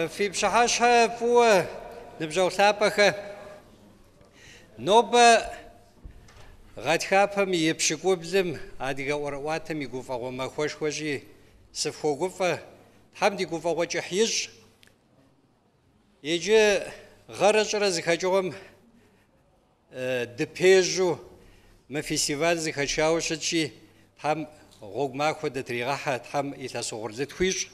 Фи пщыхьэщхьэ фӏыуэ, ныбжьэгъу лъапӏэхэ. Нобэ гъатхапэм и пщыкӏублым адыгэ ӏуэрыӏуатэм и гуфӏэгъуэ махуэшхуэщи, сыфхуогуфӏэ, Тхьэм ди гуфӏэгъуэ кӏыхь ищӏ. Иджы гъэрэ щӏырэ зэхэкӏыгъуэм дыпежьу мы фестиваль зэхэтшауэ щытщи, Тхьэм гъуэгу махуэ дытригъэхьэ, Тхьэм илъэс угъурлы тхуищӏ.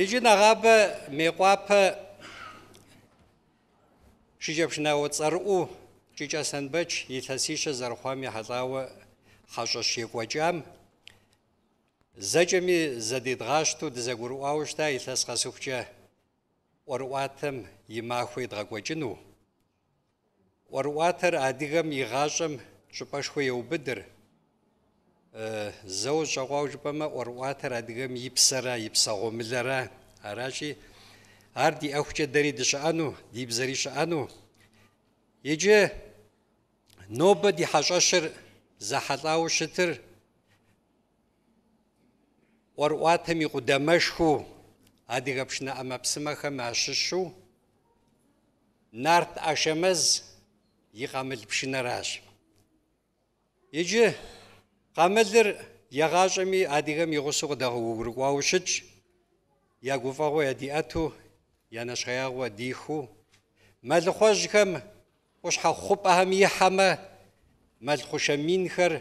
Иджы нэгъабэ Мейкъуапэ шыкӏэпшынауэ цӏэрыӏуэу Кӏыкӏ Аслъэнбэч илъэсищэ зэрыхъуам ехьэлӏауэ хьэщӏэщ екӏуэкӏам, Зэкӏэми зэдедгъащтэу дызэгурыӏуауэ щыта илъэс къэсыхукӏэ ӏуэрыӏуатэм и махуэ едгъэкӏуэкӏыну. ӏуэрыӏуатэр адыгэм и гъащӏэм щӏыпӏэшхуэ еубыдыр. Зэуэ зэщӏэкъуауэ жыпӏэмэ, ӏуэрыӏуатэр адыгэм и псэра, и псэ гъуэмылэра. Аращи, ар диӏэхукӏэ дэри дыщыӏэну, ди бзэри щыӏэну. Иджы нобэ ди хьэщӏэщыр зэхьэлӏауэ щытыр ӏуэрыӏуатэм и къудамэшхуэу адыгэ пшынэ ӏэмэпсымэхэм ящыщу Нарт Ашэмэз и къамыл пшынэращ. Иджы къамылыр егъащӏэми адыгэм и гъусэу къыдэгъуэгурыкӏуауэ щытщ, я гуфӏэгъуэ ядиӏэту, я нэщхъеягъуэ дихыу, мэлыхъуэжьхэм къущхьэ хъупӏэхэм ихьэмэ, мэл хъушэ минхэр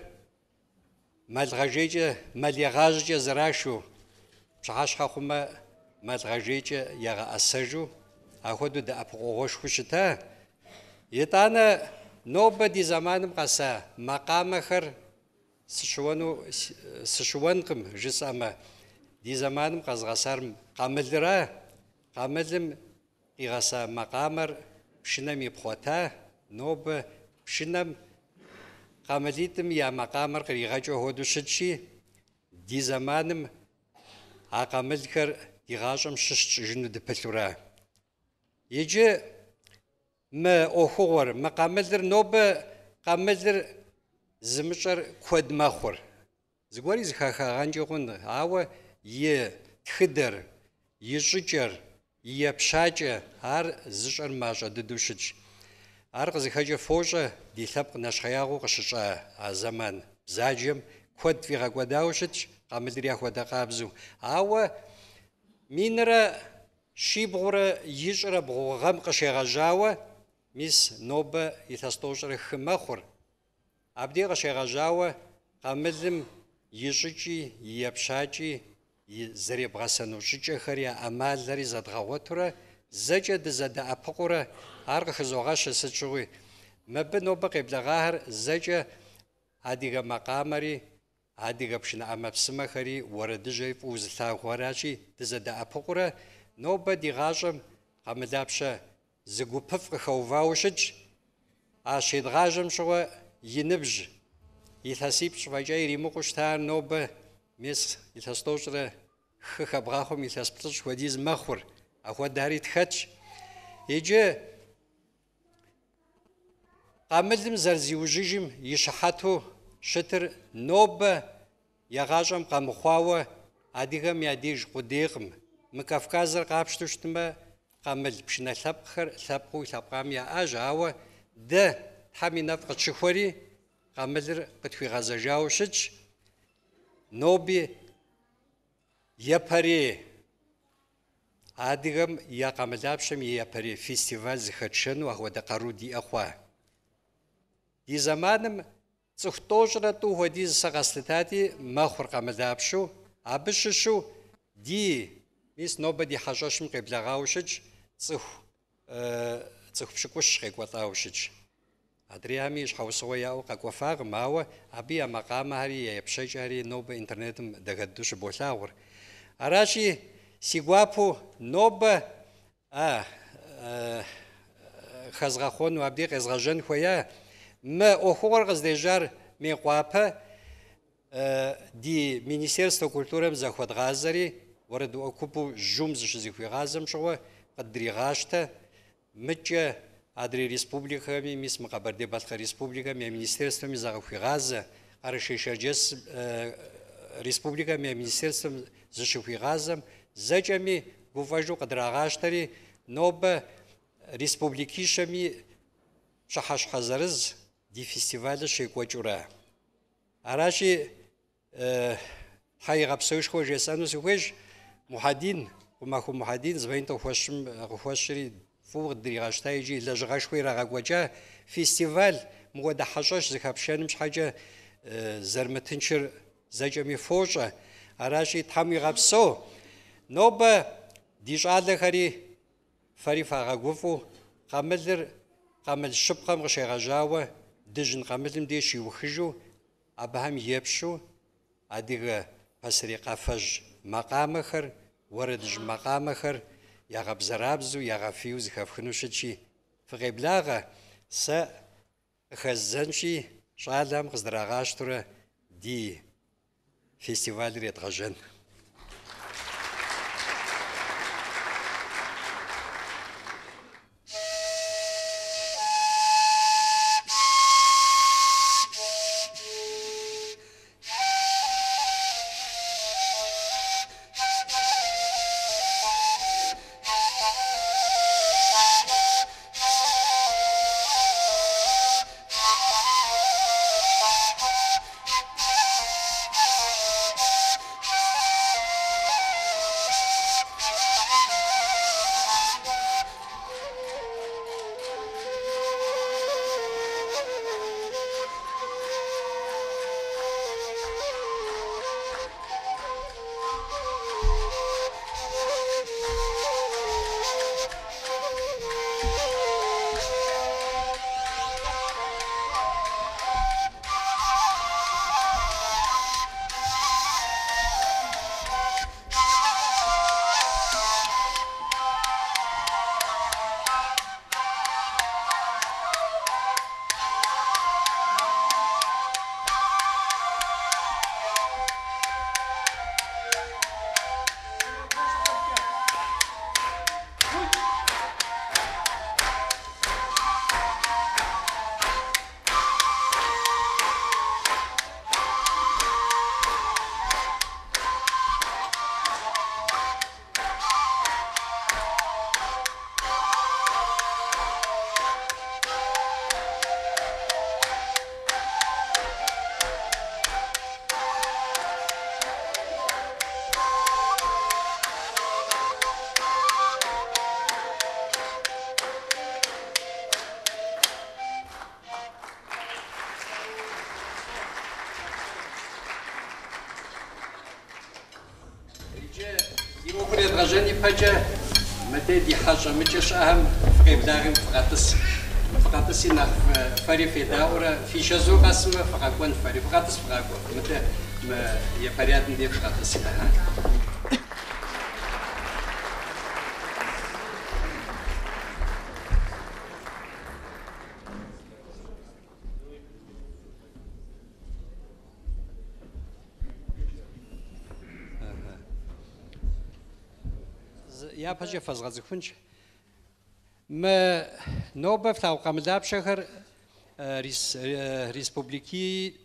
Мэлгъэжейкӏэ, мэл егъажьэкӏэ зэрашу, пщыхьэщхьэ хъумэ, мэлгъэжейкӏэ ягъэӏэсэжу, ахуэдэу дэӏэпыкъуэгъуэшхуэу щыта. Итӏанэ нобэ ди зэманым къэса макъамэхэр сыщыуэну сыщыуэнкъым жысӏэмэ, ди зэманым къэзыгъэсар къамылыра, къамылым Къигъэса макъамэр пшынэм ипхъуэта, нобэ пшынэм къамылитӏым я макъамэр къригъэкӏыу хуэдэу щытщи, ди зэманым а къамылхэр ди гъащӏэм щыщ тщӏыжыну дыпылъура. Иджы мы ӏуэхугъуэр, мы къамылыр нобэ къамылыр зымыщӏэр куэд мэхъур. Зыгуэри зыхахагъэнкӏи хъун, ауэ и тхыдэр, и щӏыкӏэр, и епщакӏэ ар зыщӏэр мащӏэ дыдэу щытщ. Ар къызыхэкӏыр фощӏэ, ди лъэпкъ нэщхъеягъуэу къыщыщӏа а зэман бзаджэм куэд тфӏигъэкӏуэдауэ щытщ, къамылыр яхуэдэ къабзэу. Ауэ минрэ щибгъурэ ищӏрэ бгъу гъэм къыщегъэжьауэ, мис нобэ илъэс тӏощӏрэ хы мэхъур. Абдей къыщегъэжьауэ къамылым и щӏыкӏи, и епщакӏи, и зэребгъэсэну щӏыкӏэхэри, а ӏэмалхэри зэдгъэгъуэтурэ, зэкӏэ дызэдэӏэпыкъуурэ, ар къыхызогъэщыр сыт щыгъуи. Мыбы нобэ къеблэгъахэр зэкӏэ адыгэ макъамэри, адыгэ пшынэ ӏэмэпсымэхэри, уэрэдыжьэри фӏыуэ зылъагъухэращи, дызэдэӏэпыкъуурэ, нобэ ди гъащӏэм къамылапщэ Зы гупыфӏ къыхэувауэ щытщ. А щедгъажьэм щыгъуэ и ныбжь илъэсипщӏ фӏэкӏа иримыкъуу щытар нобэ мис илъэс тӏощӏрэ хы хэбгъахъуэм илъэс плӏыщӏ хуэдиз мэхъур, ахуэдэхэри тхэтщ. Иджы къамылым зэрызиужьыжым и щыхьэту щытыр нобэ егъащӏэм къэмыхъуауэ адыгэм я деж къудейкъым. Мы Кавказыр къапщтэу щытмэ, Къамыл пшынэ лъэпкъхэр лъэпкъыу лъэпкъам яӏащ, ауэ дэ Тхьэм и нэфӏ къытщыхуэри, къамылыр къытхуигъэзэжауэ щытщ. Ноби япэрей адыгэм я къамылапщэм и япэрей фестиваль зыхэтшэну ахуэдэ къару диӏэ хъуа. Ди зэманым Цӏыху тӏощӏрэ тӏу хуэдиз сэ къэслъытати, мэхъур къамылапщэу, абы щыщу ди, мис нобэ ди хьэщӏэщым къеблэгъауэ щытщ, цӏыху цӏыху пщыкӏущ къекӏуэлӏауэ щытщ. Адрейхэми щхьэусыгъуэ яӏэу къэкӏуэфакъым, ауэ абы я макъамэхэри, я епщэкӏэхэри нобэ интернетым дахэ дыдэу щыболъагъур. Аращи, си гуапэу нобэ А, хэзгъэхъуэну, абдей къезгъэжьэн хуея. Мы ӏуэхугъуэр къыздежьар Мейкъуапэ ди Министерствэ культурэм захуэдгъазэри, уэрэдыӏуэ купу Жьум зыщызыхуигъазэм щыгъуэ къыдригъащтэ. Мыкӏэ адрей республикэхэми, мис мы Къэбэрдей-Балъкъэр Республикэм я министерствэми закъыхуигъазэ, Къэрэшей-Шэрджэс республикэм я министерствэм зыщыхуигъазэм, зэкӏэми гуфӏэжу къыдрагъащтэри, нобэ республикищэми пщыхьэщхьэ зырыз ди фестивалыр щекӏуэкӏыура. Аращи, Тхьэ игъэпсэушхуэ жесӏэну сыхуейщ, Мухьэдин, Къумахуэ Мухьэдин звонить къыхуэсщӏри фӏыуэ къыдригъэщта икӏи лэжьыгъэшхуэ ирагъэкӏуэкӏа фестиваль мыуэдэ хьэщӏэщ зэхэпшэным щхьэкӏэ зэрымытыншыр зэкӏэми фощӏэ. Аращи, Тхьэм уигъэпсэу. Нобэ ди щӏалэхэри фэри фагъэгуфӏэу къамылыр къамыл щыпкъэм къыщегъэжьауэ дыжьын къамылым деж щиухыжу Абыхэм епщу адыгэ пасэрей къафэжь макъамэхэр, уэрэдыжь макъамэхэр ягъэбзэрабзэу, ягъэфийуэ зэхэфхыну щытщи, фыкъеблагъэ, сэ къыхэздзэнщи, щӏалэхэм къыздрагъащтурэ ди фестивалыр едгъэжьэн. Иджы ди ӏуэхур едгъэжьэн ипэкӏэ, мыдэ ди хьэщӏэ мыкӏэ щыӏэхэм фыкъеблагъи фыкъэтӏыс. Фыкъэтӏыси нэхъ фэри федаӏуэрэ, фи чэзу къэсмэ, фыкъэкӏуэн фэри. Фыкъэтӏыс, фыкъакӏуэ. Мыдэ мы япэ рядым деж фыкъэтӏыси. Аха. Япэщӏыкӏэ фэзгъэцӏыхунщ. Мы нобэ флъагъу къамылапщэхэр республики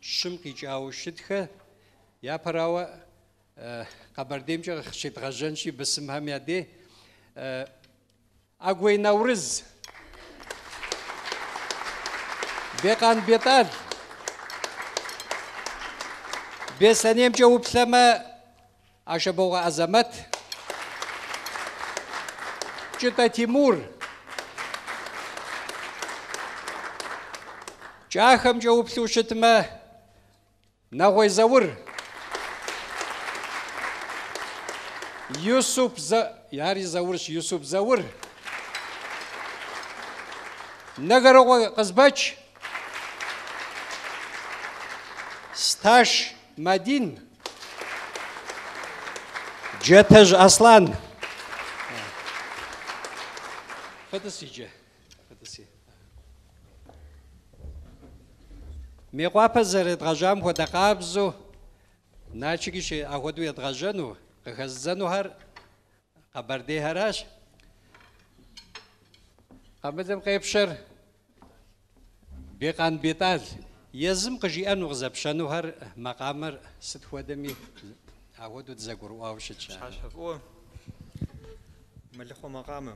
щым къикӏауэ щытхэ. Япэрауэ, Къэбэрдеймкӏэ щедгъэжьэнщи бысымхэм я дей. Агуей Наурыз, Бекъан Бетӏал, Беслъэнеймкӏэ уплъэмэ, Ашэбокъуэ Азэмэт, Кӏытӏэ Тимур, Кӏахэмкӏэ уплъэу щытмэ, Нэгъуей Заур, Юсуп Ари Заурщ, Юсуп Заур, Нэгэрыкъуэ Къызбэч, Сташ Мадин, Джэтэжь Аслан. Фытӏыс иджы, фытӏыси. Мейкъуапэ зэредгъэжьам хуэдэ къабзэу Налшыки апхуэдэу едгъэжьэну, къыхэздзэнухэр къэбэрдейхэращ. Къамылым къепщэр Бекъан Бетӏал. Езым къыжиӏэну къызэпщэнухэр макъамэр сыт хуэдэми ахуэдэу дызэгурыӏуауэ щытщ. Пщыхьэщхьэ фӏыуэ, мэлыхъуэ макъамэ.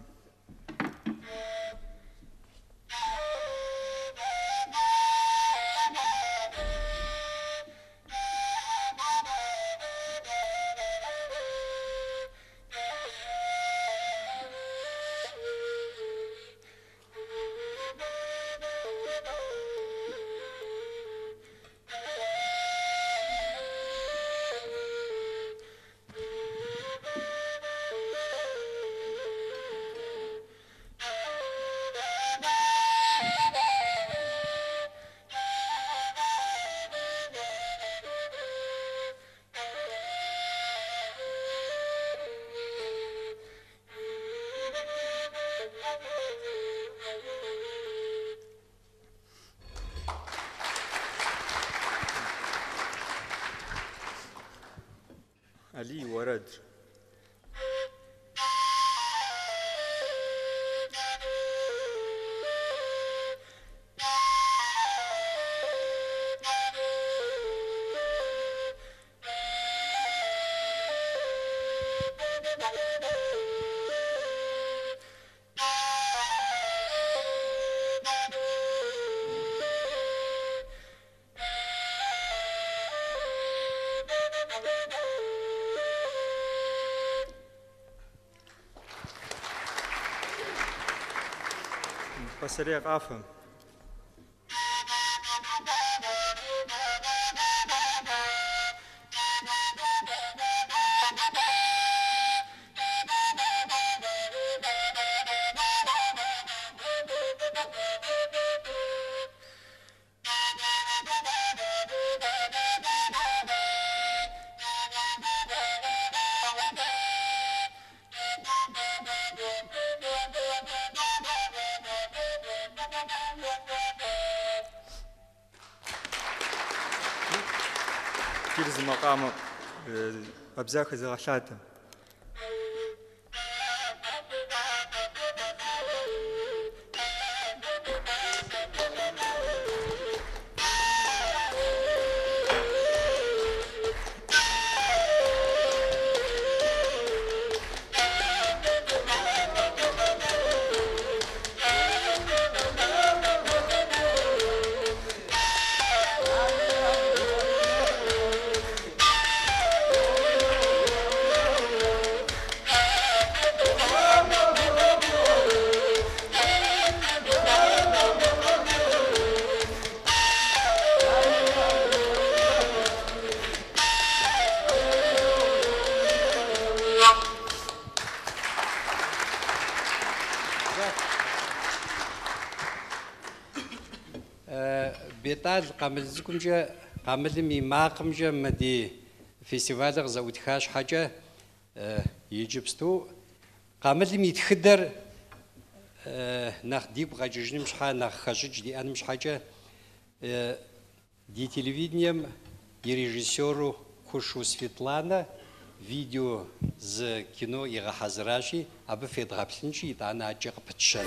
Алий и уэрэд. Пасэрей къафэ. Иджыри зы макъамэ къабзахэ зыгъэлъатэ. Бетӏал къамыл цӏыкӏумкӏэ, къамылым и макъымкӏэ мы ди фестивалыр къызэӏутха щхьэкӏэ, иджыпсту къамылым и тхыдэр нэхъ дигу къэкӏыжыным щхьэ, нэхъ хэщӏыкӏ диӏэным щхьэкӏэ, ди телевидением и режиссеру Кушу Светланэ видео зы кино игъэхьэзыращи, абы федгъэплъынщи, итӏанэ адэкӏэ къыпытщэн.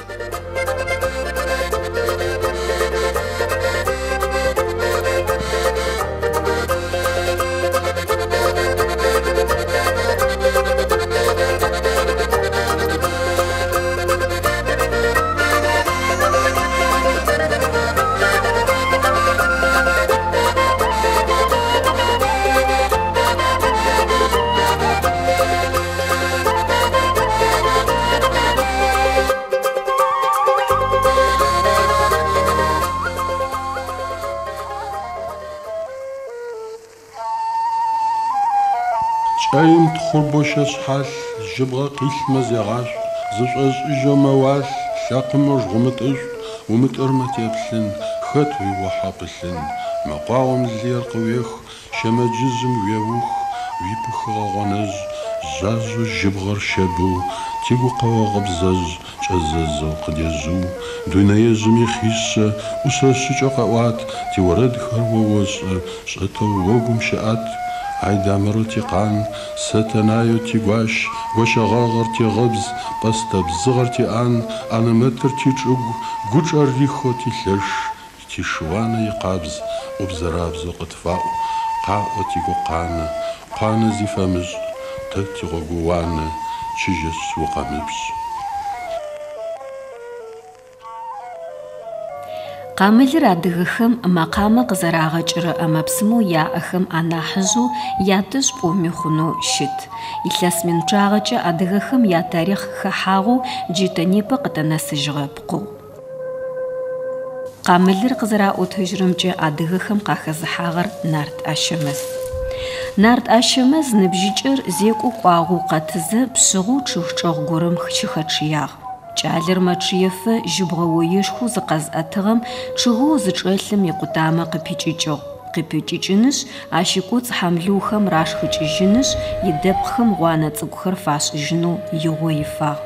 Кӏэим тхъурбэу щэшъхьалъ, Жьыбгъэ къилъмэ зегъашӏу, Зышӏошӏыжьэу мэуалъ, Лъэкъымэ жгъумытӏышӏу, Умытӏырмэ теплъын, Хэт уиохьэ пылъын. Мэкъуаом лыер къыуех, Щэмэджыжъым уеух, Уипыхыгъэ гъонэжъ, Жъажъэу жьыбгъэр щэбыу, Тигукъэо гъыбзэжъ Кӏэзэзэу къыдежъыу. Дунэежъым ихъишъэ ӏушъэшъыкӏэ къэӏуат, Тиорэдхэр о ошӏэ, Шӏэтэу огум щыӏэт. Айдамырэу тикъан, Сэтэнаеу тигуащ, Гощэгъэгъыр тигъыбз, Пӏэстэ бзыгъэр тиӏан, Анэмэтыр тичӏыгу, Гучӏэр рихэу тилъэш. Тишыуанэ икъабз, ӏубзэрабзэу къытфаӏу, Къаӏо тигукъанэ, Кхъуанэ зи фэмышӏ, Тэ тигъогууанэ Чыжьэшъ, укъэмыпшъ. Къамылыр адыгэхэм мэкъамэ къызэрагъэкӏырэ ӏэмэпсымэу яӏэхэм анахьыжъэу ятэжъ пӏоми хъунэу щыт. Илъэс мин пчъагъэкӏэ адыгэхэм ятарихъ хэхьагъэу джы тэ непэ къытэнэсыжьыгъэ пкъыгъу. Къамылыр къызэраӏотэжьырэмкӏэ адыгэхэм къахэзыхьагъэр Нарт Ащэмэз. Нарт Ащэмэз ныбжьыкӏэр зекӏо кӏуагъэу къэтызэ пшъыгъэу чъыг чӏэгъ горэм щыхэчъыягъ. Кӏалэр мэчъыефэ жьыбгъэ оешхоу зыкъэзыӏэтыгъэм чъыгэу зычӏэлъым икъутамэ къыпикӏыкӏыгъ. Къыпыкӏыкӏынышъ, ащ ыкӏоцӏ хьамлыухэм рашхыкӏыжьынышъ, идэпкъхэм гъуанэ цӏыкӏухэр фашӏыжьынэу игъо ифагъ.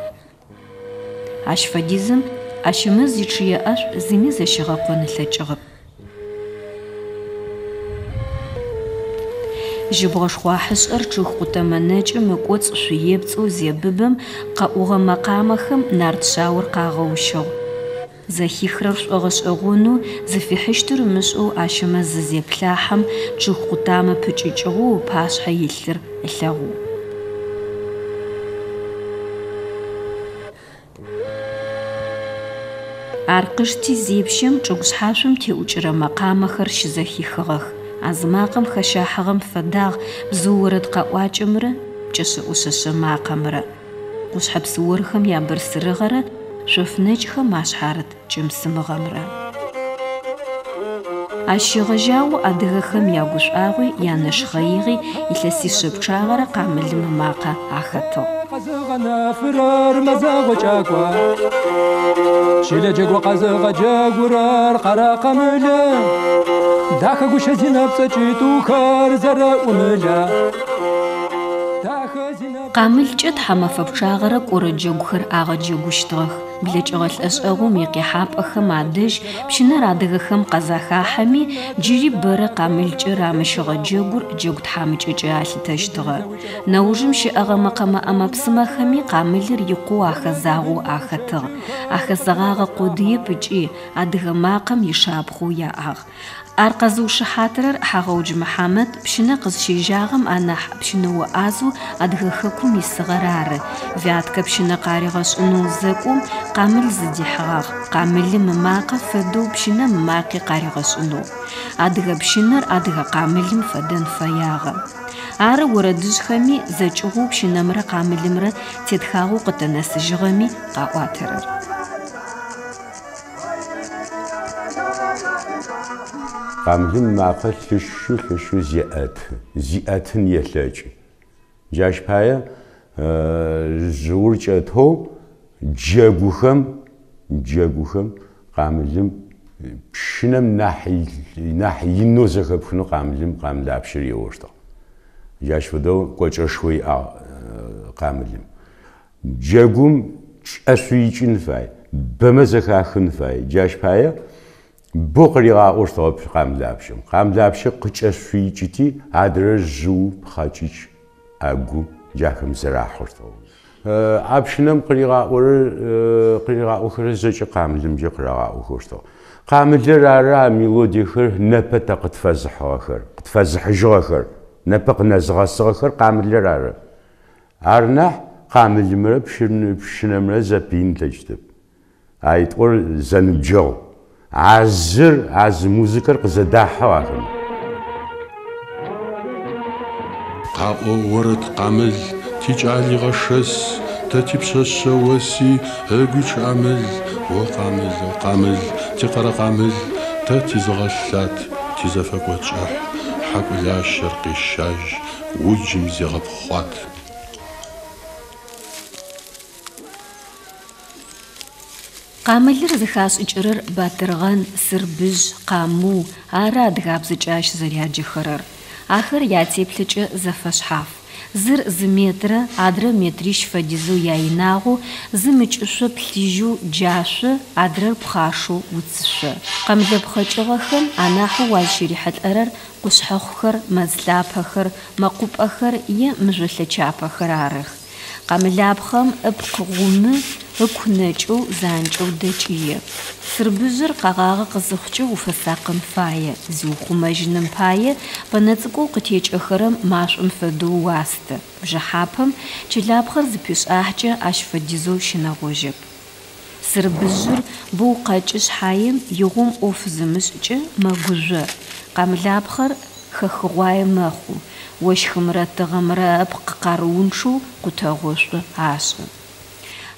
Ащ фэдизым Ащэмэз ичъые ӏэшӏу зыми зэщигъэкъон ылъэкӏыгъэп. Жьыбгъэ шхъуахьышӏэр чъыг къутэмэ нэкӏым ыкӏоцӏ шъуепцӏэу зебыбэм, къэӏугъэ мэкъамэхэм нарт шъаор къагъэущыгъ. Зэхихрэр шӏогъэшӏэгъонэу, зыфихьыщтыр ымышӏэу Ащэмэз зызеплъахьэм, чъыг къутамэ пыкӏыкӏыгъэу ыпашъхьэ илъыр ылъэгъугъ. Ар къышти зепщэм чӏыгу шъхьашъом теӏукӏырэ мэкъамэхэр щызэхихыгъэх. А зы макъэм хэщахьыгъэм фэдагъ бзыу орэд къэӏуакӏэмрэ пкӏэшъэ ӏушъэшъэ макъэмрэ, къушъхьэ псыорхэм ябырсырыгъэрэ шъоф нэкӏхэм ашъхьарыт кӏым-сымыгъэмрэ. Ащ щегъэжьагъэу адыгэхэм ягушӏуагъуи янэшхъэигъи илъэсишъэ пчъагъэрэ къамылым ымакъэ ахэтыгъ. Къэзыгъэнэфырэр мэзэгъо кӏако, Чылэ джэгу къэзыгъэджэгурэр къэрэ къамылы, Дахэ гущэ зинэпцӏэ кӏитӏухэр зэрэӏумылэ. Дахэ зинэпцӏэ. Къамылкӏэ тхьэмэфэ пчъагъэрэ кӏорэ джэгухэр агъэджэгущтыгъэх. Блэкӏыгъэ лӏэшӏэгъум икъихьапӏэхэм адэжь пщынэр адыгэхэм къазахахьэми, джыри бэрэ къамылкӏэ рамыщыгъэ джэгур джэгу тхьамыкӏэкӏэ алъытэщтыгъэ. Нэужым щыӏэгъэ мэкъэмэ ӏэмэ-псымэхэми къамылыр икъоу ахэзагъэу ахэтыгъ. Ахэзэгъагъэ къодыеп ыкӏи адыгэ макъэм ишапхъэу яӏагъ. Ар къэзыушыхьатырэр Хьагъэудж Мыхьамэт пщынэ къызщежьагъэм анахь пщынэо ӏазэу Адыгэ хэкум исыгъэр ары. Вяткэ пщынэ къаригъэшӏынэу зэкӏом къамыл зыдихьыгъагъ, къамылым ымакъэ фэдэу пщынэм ымакъи къаригъэшӏынэу. Адыгэ пщынэр адыгэ къамылым фэдэн фэягъэ. Ары орэдыжъхэми зэкӏыгъоу пщынэмрэ къамылымрэ тетхагъэу къытэнэсыжьыгъэми къаӏуатэрэр. Къамылым ымакъэ лъэшэу лъэшэу зеӏэты, зиӏэтын елъэкӏы. Джащ пае жъыур кӏэтэу джэгухэм, джэгухэм къамылым пщынэм нахь нахь инэу зэхэпхынэу къамылым къамылапщэр еощтыгъ. Джащ фэдэу кӏочӏэшхо иӏагъ къамылым. Джэгум кӏэшъуикӏын фай, бэмэ зэхахын фай. Джащ пае бэу къыригъаӏощтыгъэп къамылапщэм. Къамылапщэр къыкӏэшъуикӏыти, адрэр жъыу, пхъэкӏыч, ӏэгу, джахэм зэрахьэщтыгъэ. А пщынэм къыригъаӏорэр, къыригъаӏохэрэр зэкӏэ къамылымкӏэ къырагъаӏохэщтыгъ. Къамылыр ары а мелодиехэр непэ тэ къытфэзыхьыгъэхэр, къытфэзыхьыжьыгъэхэр, непэ къынэзыгъэсыгъэхэр къамылыр ары. Ар нахь къамылымрэ пщынэмрэ зэпыин ылъэкӏыщтэп. Аитӏур зэныбджэгъу. А зыр, а зы музыкэр къызэдахьыгъ ахэмэ. Къаӏо орэд къамыл, тикӏали гъэшэс, Тэ типшъэшъэ оси ыгуи чъыӏэмыл, О къамыл, о къамыл, тикъэрэ къамыл, Тэ тизыгъэлъат, тизэфэкӏо кӏыхь, Хьакӏулащэр къещажь, уджым зегъэпхъуат. Къамылыр зыхашӏыкӏырэр батыргъэн, сырбыжъ, къамыу, ары адыгабзэкӏэ ащ зэряджэхэрэр. Ахэр ятеплъэкӏэ зэфэшъхьаф. Зыр зы метрэ, адрэр метрищ фэдизэу яинагъэу, зым ыкӏышъо плъыжьэу джашъо, адрэр пхъашэу уцышъо. Къэмлэпхъэ кӏыгъэхэм анахьэу уазщырихьылӏэрэр къушъхьэхъухэр, мэз лъапэхэр, мэкъупӏэхэр е мыжъолъэ чапэхэр арых. Къэмылапхъэм ыпкъ гъумы, ыку нэкӏэу занкӏэу дэкӏые. Сырбыжъыр къэгъагъэ къызыхъукӏэ уфэсакъын фае, зиухъумэжьыным пае пэнэ цӏыкӏоу къытекӏэхэрэм машӏом фэдэу уасты. Бжыхьапэм чылапхъэр зыпишӏахькӏэ ащ фэдизэу щынэгъожьэп. Сырбыжъыр боу къэкӏы шъхьаем, игъом ӏоф зымышӏкӏэ мэгужъо. Къамылапхъэр хэхыгъуае мэхъу, ощхымрэ тыгъэмрэ ыпкъ къарыунчъэу къутэгъошӏу ашӏы.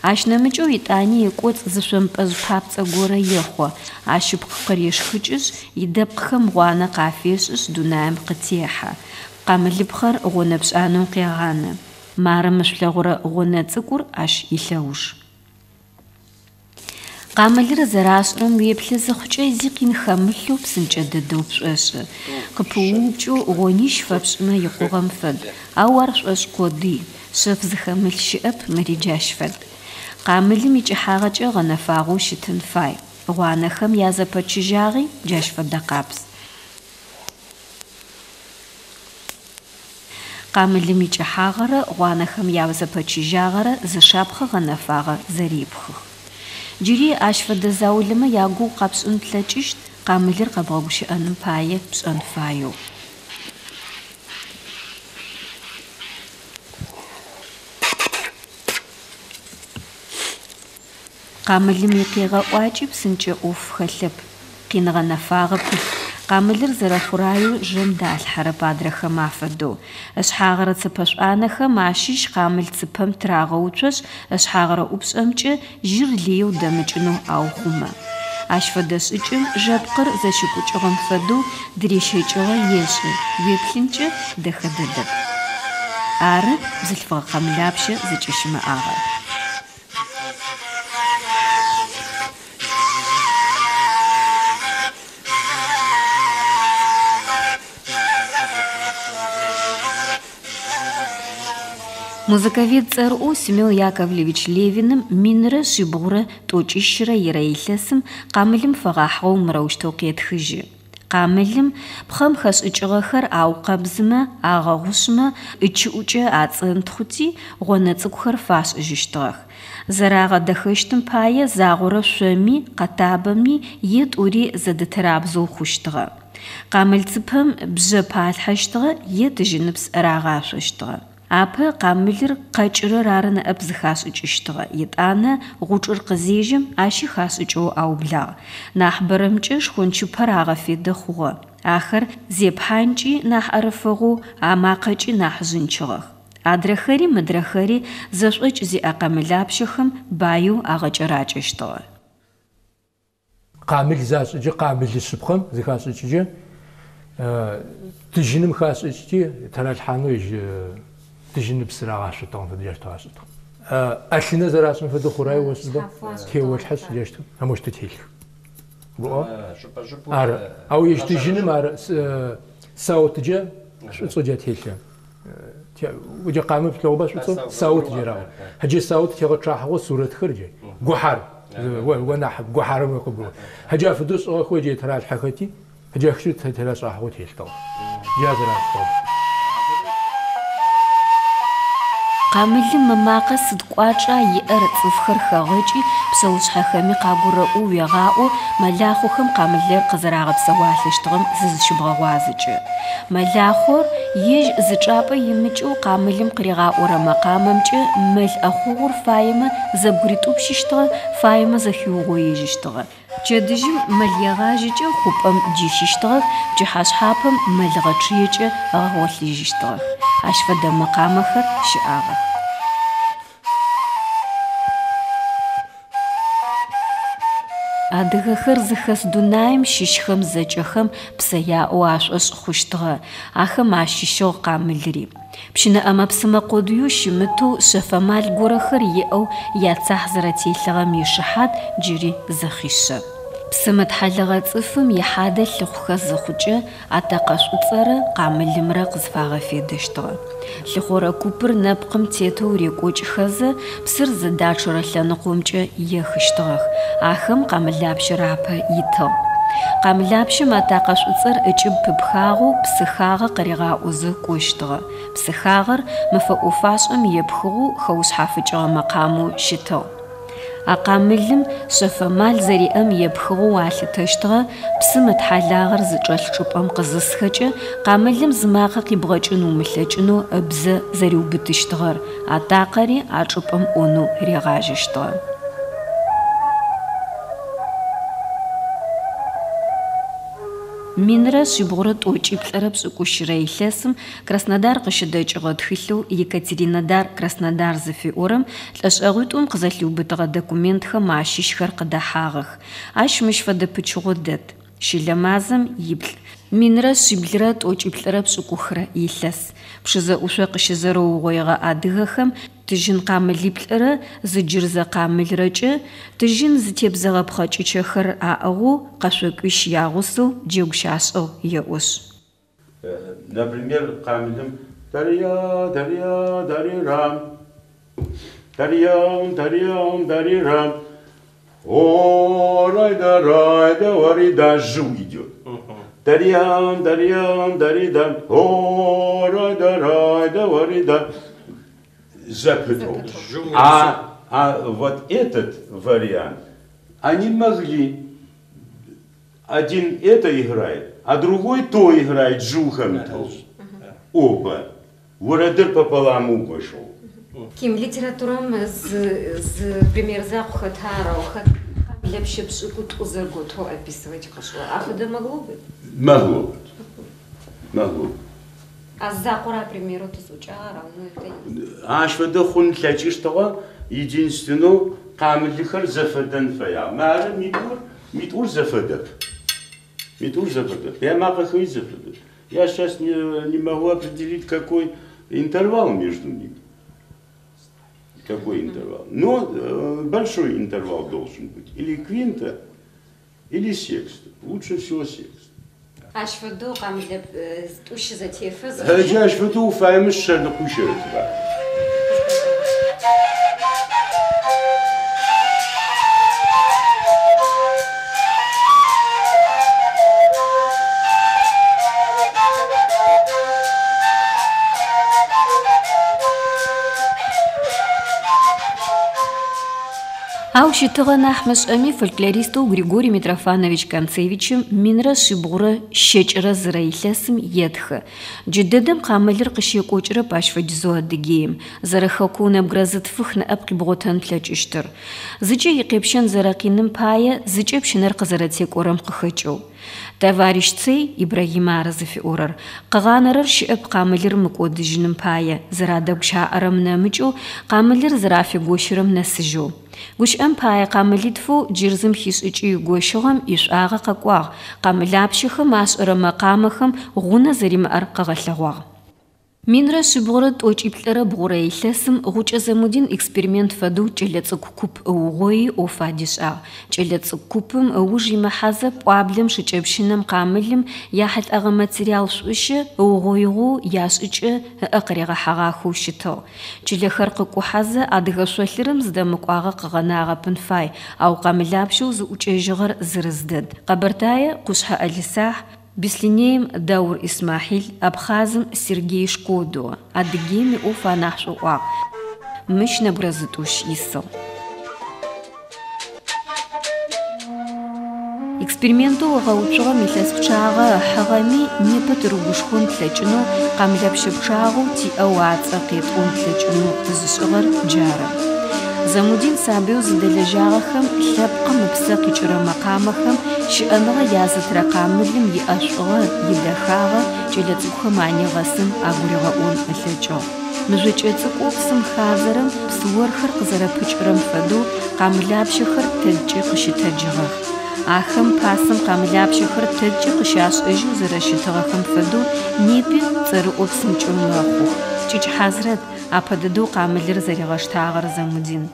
Ащ нэмыкӏэу етӏани ыкӏоцӏ зы шъомпӏэжъ папцӏэ горэ ехъо, ащ ыпкъ къырешхыкӏышъ, идэпкъхэм гъуанэ къафешӏышъ дунаим къытехьэ. Къамылыпхъэр гъонэ-пшӏанэу къегъанэ. Мары мы шъулъэгъурэ гъонэ цӏыкӏур ащ илъэуж. Къамылыр зэрашӏырэм уеплъы зыхъукӏэ зи къин хэмылъэу псынкӏэ дэдэу пшӏошӏы. Къыпыуупкӏэу гъонищ фэпшӏымэ икъугъэм фэд, ау ар шӏошӏ къодый, шъэф зыхэмылъ щыӏэп, мыри джащ фэд. Къамылым икӏыхьагъэкӏэ гъэнэфагъэу щытын фай. Гъуанэхэм язэпэчыжьагъи джащ фэдэ къабз. Къамылым икӏыхьагъэрэ гъуанэхэм язэпэчыжьагъэрэ зы шапхъэ гъэнэфагъэ зэрепхых. Джыри ащ фэдэ заулэмэ ягугъу къэпшӏын плъэкӏыщт къамылыр къэбгъэгущыӏэным пае пшӏэн фаеу. Къамылым икъегъэӏуакӏи псынкӏэ ӏоф хэлъэп, къин гъэнэфагъэ пылъ. Къамылыр зэрэхъураеу жэм далъхьэрэп адрэхэм афэдэу. Ышъхьагъырэ цыпэшӏуанэхэм ащыщ къамыл цыпэм тырагъэуцошъ, ышъхьагъырэ ӏупшӏэмкӏэ жьыр лыеу дэмыкӏынэу аухъумэ. Ащ фэдэ шӏыкӏэм жэпкъыр зэщыкӏукӏыгъэм фэдэу дырещэкӏыгъэ ешӏы, уеплъынкӏэ дэхэ дэдэп. Ары бзылъфыгъэ къамылапщэ зыкӏыщымыӏагъэр. Музыковед цӏэрыӏоу Семен Яковлевич Левиным минрэ шъибгъурэ тӏокӏищрэ ирэ илъэсым къамылым фэгъэхьыгъэу мырэущтэу къетхыжьы. Къамылым пхъэм хэшӏыкӏыгъэхэр аукъэбзымэ, агъэгъушъымэ, ычыӏукӏэ ацӏэнтхъути, гъонэ цӏыкӏухэр фашӏыжьыщтыгъэх. Зэрагъэдэхэщтым пае загъорэ шъоми, къэтабэми е тӏури зэдытырабзэу хъущтыгъэ. Къамыл цыпэм бжъэ палъхьэщтыгъэ е тыжьыныпс рагъашъощтыгъэ. Апэ къамылыр къэкӏырэр ары ныӏэп зыхашӏыкӏыщтыгъэ, етӏанэ гъучӏыр къызежьэм, ащи хашӏыкӏэу аублагъ. Нахьыбэрэмкӏэ шхончыпэр агъэфедэ хъугъэ. Ахэр зепхьанкӏи нахь ӏэрыфэгъоу, амакъэкӏи нахь жъынчыгъэх. Адрэхэри мыдрэхэри зэшӏокӏ зиӏэ къамылапщэхэм баеу агъэкӏэракӏэщтыгъэ. Къамыл зашӏыкӏэ, къамылы шъыпкъэм зыхашӏыкӏыкӏэ, тыжьыным хашӏыкӏти, тыралъхьанэу ежь тыжьыныпс рагъашъотыгъэм фэдэу джащтэу ашӏытыгъ. ӏэлъынэ зэрашӏым фэдэу хъураеу ошӏыба, теолъхьэшъ джащтэу, амощтэу телъых. Гуӏо? Ары. Ау ежь тыжьыным ар саутыджэ шӏуцӏэу джа телъы. Джа къамэ плъэгъуба шӏуцӏэу саут джы раӏо. Джы саут тегъэчъахьыгъэу сурэтхэр джы гухьар, о нахь гухьарэм къыбгурыӏо. Джа фэдэу шӏыгъэхэу джы тыралъхьэхэти, джахщэу тырашӏахьыгъэу телътыгъ. Джа зэрашӏыгъэр. Къамылым ымакъэ сыд кӏуачӏа иӏэр цӏыфхэр хэгъэкӏи, псэушъхьэхэми къагурэӏоу уегъаӏо мэлахъохэм къамылыр къызэрагъэпсэуалъэщтыгъэм зызыщыбгъэгъуазэкӏэ. Мэлахъор ежь зы чӏапӏэ имыкӏэу къамылым къыригъаӏорэ мэкъамэмкӏэ мэл ӏэхъогъур фаемэ зэбгыритӏупщыщтыгъэ, фаемэ зэхиугъоежьыщтыгъэ. Пчэдыжьым мэл егъажьэкӏэ хъупӏэм дищыщтыгъэх, пчыхьэшъхьапэм мэл гъэчъыекӏэ ыгъэгъолъыжьыщтыгъэх. Ащ фэдэ мэкъамэхэр щыӏагъэх. Адыгэхэр зыхэс дунаим щыщхэм зэкӏэхэм псэ яӏэу ашӏошъ хъущтыгъэ, ахэм ащыщыгъ къамылри. Пщынэ ӏэмэ-псымэ къодыеу щымытэу шъэф амал горэхэр иӏэу яцахь зэрэтелъыгъэм ишыхьат джыри зы хъишъэ. Псым ытхьалэгъэ цӏыфым ихьадэ лъыхъухэ зыхъукӏэ, Атэкъэ шӏуцӏэрэ къамылымрэ къызфагъэфедэщтыгъэ. Лъыхъорэ купыр нэпкъым тетэу рекӏокӏхэзэ, псыр зыдачъэрэ лъэныкъомкӏэ ехыщтыгъэх. Ахэм къамылапщэр апэ итыгъ. Къамылапщэм атакъэ шӏуцӏэр ыкӏыб пыпхагъэу псы хагъэ къыригъаӏозэ кӏощтыгъэ. Псы хагъэр мы фэӏо-фашӏэм епхыгъэу хэушъхьафыкӏыгъэ мэкъамэу щытыгъ. А къамылым шъэф амал зэриӏэм епхыгъэу алъытэщтыгъэ псым ытхьалагъэр зычӏэлъ чӏыпӏэм къызысхэкӏэ, къамылым зы макъэ къибгъэкӏын умылъэкӏынэу ыбзэ зэриубытыщтыгъэр, атакъэри а чӏыпӏэм ӏонэу ригъажьэщтыгъэ. Минрэ шъибгъурэ тӏокӏиплӏырэ пшӏыкӏущырэ илъэсым Краснодар къыщыдэкӏыгъэ тхылъэу Екатеринодар, Краснодар зыфиӏорэм лӏэшӏэгъуитӏум къызэлъиубытыгъэ документхэм ащыщхэр къыдэхьагъэх. Ащ мыщ фэдэ пычыгъо дэт, Щылэ мазэм иплӏ, минрэ шъиблырэ тӏокӏиплӏырэ пшӏыкӏухырэ илъэс. Пшызэ ӏушъо къыщызэрэугъоигъэ адыгэхэм тыжьын къамылиплӏырэ зы джырзэ къамылрэкӏэ тыжьын зытебзэгъэ пхъэкӏычэхэр аӏыгъэу къэшъокӏуищ ягъусэу джэгу щашӏыгъ еӏошъ. Например, къамылым Дария, Дария, Дарирам, Дариям, Дариям, Дарирам, О, райда, райда, варида, жу идет. Дариям, Дариям, Даридам, О, райда, райда, варида. Запятую. А вот этот вариант они могли. Один это играет, а другой то играет жухом. Оба. Уэрэдыр пополам угуэшыгъ. Ким, литературэм зы зы пример закъу хэта арэу, хэт къамылапщэ пшӏыкӏутӏу зэготэу описывать къышӏыгъ. Афэдэ могло быть? Могло быть. Могло быть. А зы закъор а примерэу тызӏукӏагъэр, ау ну это. Ащ фэдэ хъун ылъэкӏыщтыгъэ, единственнэу къамылыхэр зэфэдэн фэягъ. Мары митӏур, митӏур зэфэдэп. Митӏур зэфэдэп. Ямакъэхэри зэфэдэп. Я сейчас не, не могу определить, какой интервал между ними. Какой интервал? Но большой интервал должен быть. Или квинта, или секста. Лучше всего секста. Ащ фэдэу къамылэ зытӏущ зэтефэ зыхъукӏэ. Джащ фэдэу уфаемэ шъэныкъуи щэрэтба. Ау щытыгъэ нахь мышӏэми, фольклористэу Григорий Митрофанович Концевичым минрэ шъибгъурэ щэкӏырэ зырэ илъэсым етхы, Джыдэдэм къамылыр къыщекӏокӏырэп ащ фэдизэу Адыгеим, зэрэхэкоу нэбгырэ зытфых ныӏэп къибгъотэн плъэкӏыщтыр. Зыкӏэ икъепщэн зэрэкъиным пае, зыкӏэ пщынэр къызэрэтекӏорэм къыхэкӏэу. Товарищ Цэй Ибрахьим ары зыфиӏорэр. Къыгъанэрэр щыӏэп къамылыр мыкӏодыжьыным пае, зэрадэгущаӏэрэм нэмыкӏэу, къамылыр зэрафигощырэм нэсыжьэу. Гущыӏэм пае, къамылитфэу джырзым хишӏыкӏи ыгощыгъэм ишӏуагъэ къэкӏуагъ, къамылапщэхэм ашӏэрэ мэкъамэхэм гъунэ зэримыӏэр къыгъэлъэгъуагъ. Минрэ шъибгъурэ тӏокӏиплӏырэ бгъурэ илъэсым Гъукӏэ Замудин эксперимент фэдэу кӏэлэцӏыкӏу куп ыугъои ӏоф адишӏагъ. Кӏэлэцӏыкӏу купым ыуж имыхьэзэ пӏуаблэм шыкӏэпщынэм къамылым яхьылӏэгъэ материал шӏущэ ыугъоигъэу яшӏыкӏэ ыӏэ къыригъэхьэгъахэу щытыгъ. Чылэхэр къыкӏухьэзэ адыгэ шъолъырым зыдэмыкӏуагъэ къыгъэнагъэпын фай, ау къамылапщэу зыӏукӏэжьыгъэр зырыз дэд. Къэбэртае, Къушъхьэ Ӏэлисахь, Беслъэнеим, Даур Исмахьил, Абхъазым, Сергей Шкодо, Адыгеим иӏоф анахь шӏоӏуагъ. Мыщ нэбгырэ зытӏущ исыгъ. Экспериментэу ыгъэуцугъэм илъэс пчъагъэ ыхьыгъэми, непэ тырыгушхон тлъэкӏынэу, къамылэпщэ пчъагъэу тиӏэу ацӏэ къетӏон тлъэкӏынэу тызышӏыгъэр джары. Замудин сабыеу зыдэлэжьагъэхэм лъэпкъым ыпсэ къикӏырэ мэкъамэхэм щыӏэныгъэ язытырэ къамылым иӏэшӏугъэ, идэхагъэ кӏэлэцӏыкӏухэм анигъэсын, агуригъэӏон ылъэкӏыгъ. Мыжъокӏэ цӏыкӏоу псым хадзэрэм псыорхэр къызэрэпыкӏырэм фэдэу къамылапщэхэр тэдкӏи къыщытэджыгъэх. Ахэм пасэм къамылапщэхэр тэдкӏи къыщашӏэжьэу зэрэщытыгъэхэм фэдэу непи цӏэрыӏо псынкӏэу мэхъух. Кӏыкӏ Хьазрэт апэ дэдэу къамылыр зэригъэштагъэр Замудин.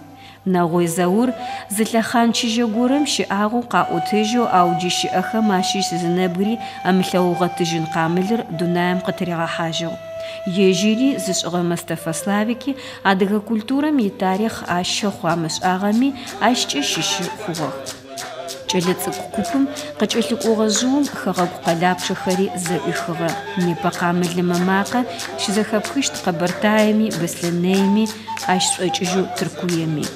Нэгъой Заур зы лъэхъан чыжьэ горэм щыӏагъэу къаӏотэжьэу, ау джы щыӏэхэм ащыщ зы нэбгыри ымылъэгъугъэ тыжьын къамылыр дунаим къытыригъэхьажьыгъ. Ежьыри зышӏыгъэ Мэстэфэ Славики адыгэ культурэм итарихъ ащ щэхъу амышӏагъэми, ащкӏэ щыщы хъугъэх. Кӏэлэцӏыкӏу купым къыкӏэлъыкӏогъэ жъыум хэгъэгу къэлапчъэхэри зэӏуихыгъэ. Непэ къамылым ымакъэ щызэхэпхыщт Къэбэртаеми, Беслъэнейми, ащ шӏокӏыжьэу Тыркуеми.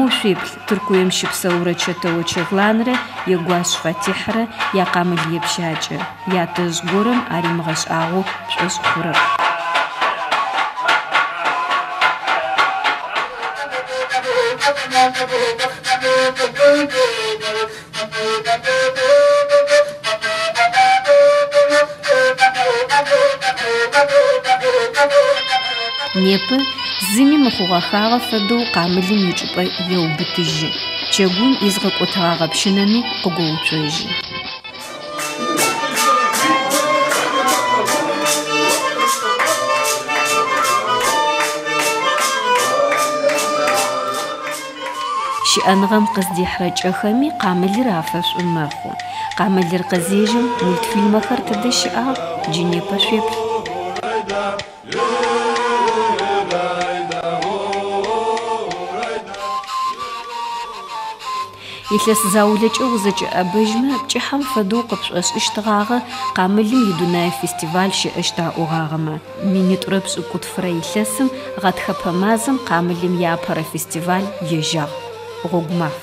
Моу шъуеплъ Тыркуем щыпсэурэ Чэтэо Чэгланрэ Егуащ Фатихьрэ якъамыл епщакӏэ, ятэжъ горэм аримыгъэшӏагъэу пшӏошъ хъурэп. Непэ зыми мыхъугъэхагъэ фэдэу къамылым ичӏыпӏэ еубытыжьы, пчэгум изгъэкӏотыгъагъэ пщынэми къыгоуцожьы. Щыӏэныгъэм къыздихьырэ кӏэхэми къамылыр афэшӏу мэхъу. Къамылыр къызежьэм мультфильмэхэр тыдэ щыӏагъ, джы непэ шъуеплъ. Илъэс заулэкӏэ узэкӏэӏэбэжьмэ, пкӏыхьэм фэдэу къыпшӏошӏыщтыгъагъэ къамылым идунэе фестиваль щыӏэщт аӏогъагъэмэ. Минитӏурэ пшӏыкӏутфырэ илъэсым гъэтхэпэ мазэм къамылым иапэрэ фестиваль ежьагъ. Гъогу маф.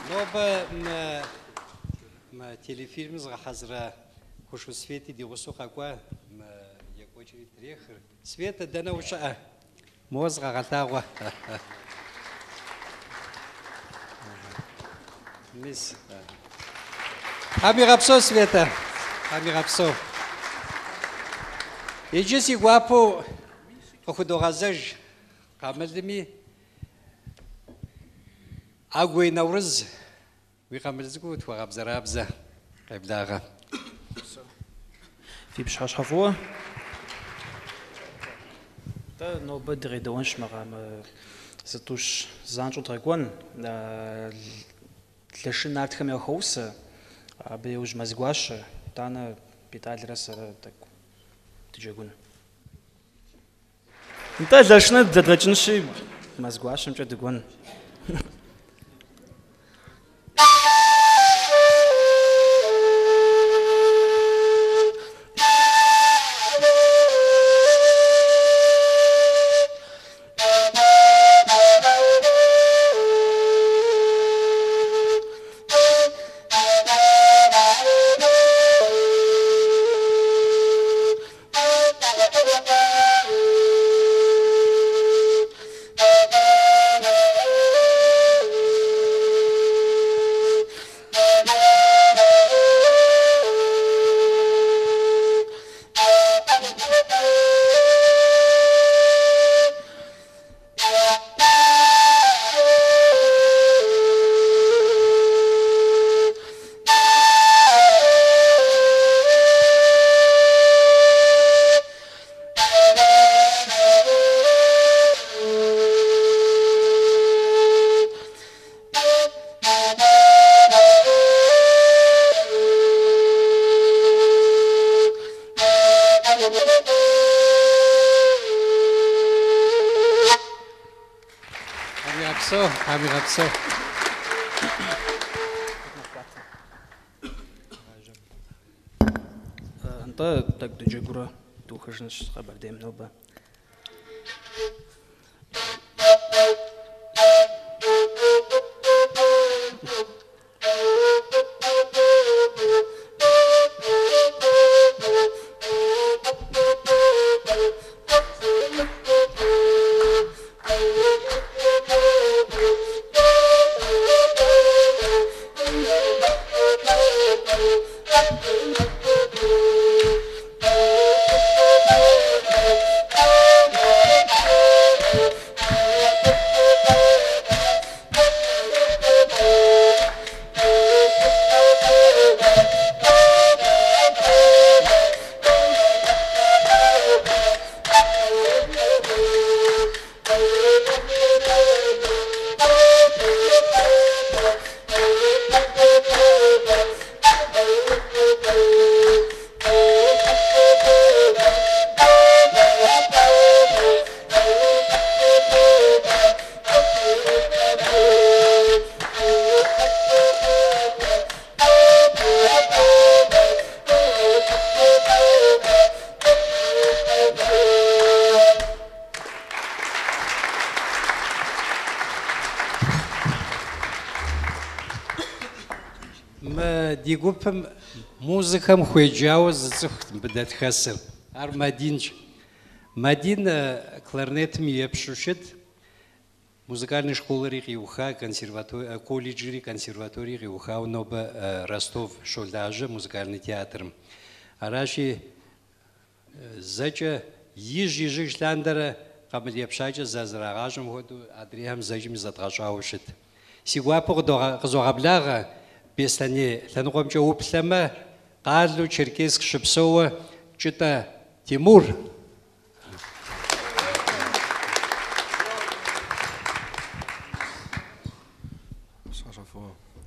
Нобэ мы телефильмыр зыгъэхьэзыра Кушу Свети ди гъусэу къэкӏуа, мы екӏуэкӏри трехыр. Светэ, дэнэ ущыӏэ? Моуэ зыкъэгъэлъагъуэ. Мис. Тхьэм уигъэпсэу, Светэ. Тхьэм уигъэпсэу. Иджы си гуапэу къыхудогъэзэж къамылми Агуей Наурыз уи къамыл цӏыкӏуу тхуэгъэбзэрабзэ, къеблагъэ. Фи пщыхьэщхьэ фӏыуэ. Дэ нобэ дыкъедэуэнщ макъамэ зытӏущ занщӏэу дгъэкӏуэн. Лашын нартхэм яхуоусэ, абы иужь Мэзгуащэ, итӏанэ Бетӏалрэ сэрэ тӏэкӏу дыджэгун. Нтӏэ, Лашыныр блэдгъэкӏынщи, Мэзгуащэмкӏэ дыкӏуэн. игъэпсэу, Тхьэм игъэпсэу. Нтӏэ, тӏэкӏу дыджэгурэ дыухыжынщ Къэбэрдейм нобэ. Мы ди гупым музыкэм хуеджауэ зы цӏыхут мыбы дэтхэсыр. Ар Мадинщ. Мадин кларнетым и епщэу щыт, музыкальный школэри къиуха, колледжри консерваторири къиухауэ нобэ Ростов щолажьэ музыкальный театрым. Аращи, зэкӏэ ижь-ижьыж лъандэрэ къамыл епщакӏэ зэзрагъащӏэм хуэдэу адрейхэм зэкӏэми зэдгъэщӏауэ щыт. Си гуапэу къызогъэблагъэ Беслъэней лъэныкъуэмкӏэ уплъэмэ, къалэу Черкесск щыпсэууэ Кӏытӏэ Тимур.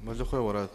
Мэлыхъуэ уэрэд.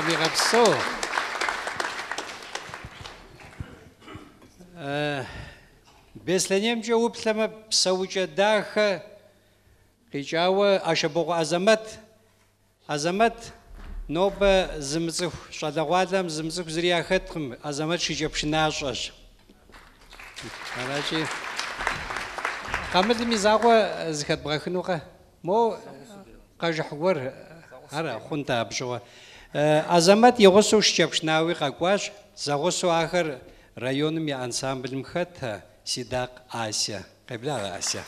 Тхьэм игъэпсэу. Беслъэнеймкӏэ уплъэмэ, Псэукӏэ Дахэ къикӏауэ Ашэбокъуэ Азэмэт. Азэмэт нобэ зымыцӏыху щӏалэгъуалэм зымыцӏыху зыри яхэткъым, Азэмэт шыкӏэпшынащӏэщ. Аращи, къамылым и закъуэ зыхэдбгъэхынукъэ? Мо къэжыхь гуэр, ара хъунт абы щыгъуэ. Азэмэт и гъусэу шыкӏэпшынауи къэкӏуащ, зэгъусэу ахэр районым и ансамблым хэт Сидакъ Ася. Къеблагъэ, Ася.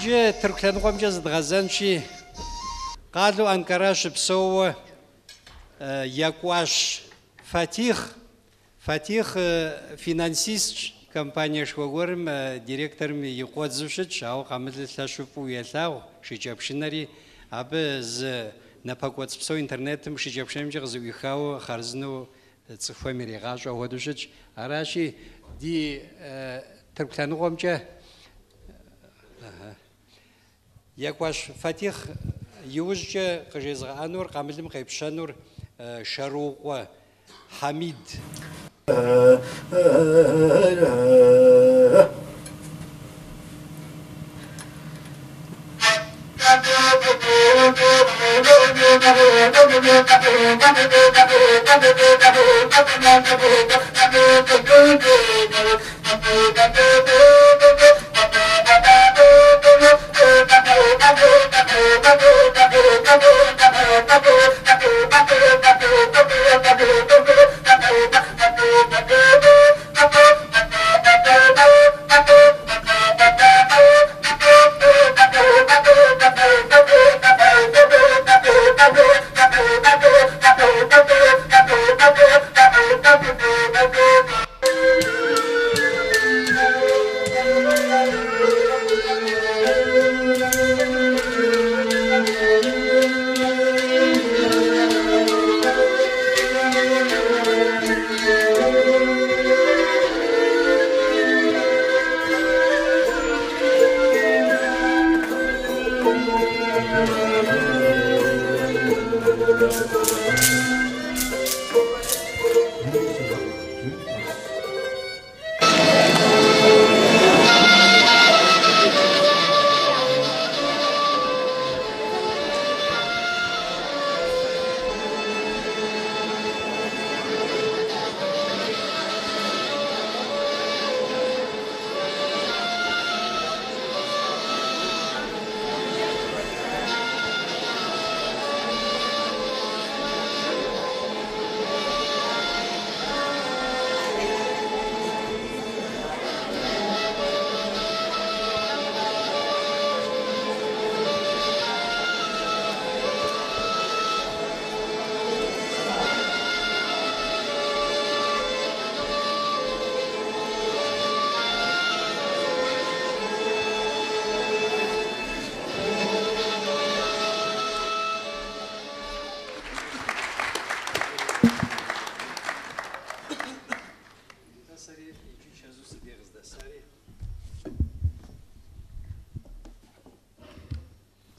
Иджы Тырку лъэныкъуэмкӏэ зыдгъэзэнщи, къалэу Анкара щыпсэууэ Екӏуащ Фатихъ. Фатихъ финансистщ, компаниешхуэ гуэрым директорым и къуэдзэу щытщ, ауэ къамылыр лъэщу фӏыуэ елъагъу, шыкӏэпшынэри. Абы зы напэкӏуэцӏ псо интернетым шыкӏэпшынэмкӏэ къызэӏуихауэ хъарзынэу цӏыхухэм иригъащӏэу апхуэдэу щытщ. Аращи, ди Тырку лъэныкъуэмкӏэ Екӏуащ Фатихъ иужькӏэ къыжезыгъэӏэнур, къамылым къепщэнур Шэрукъуэ Хьэмид.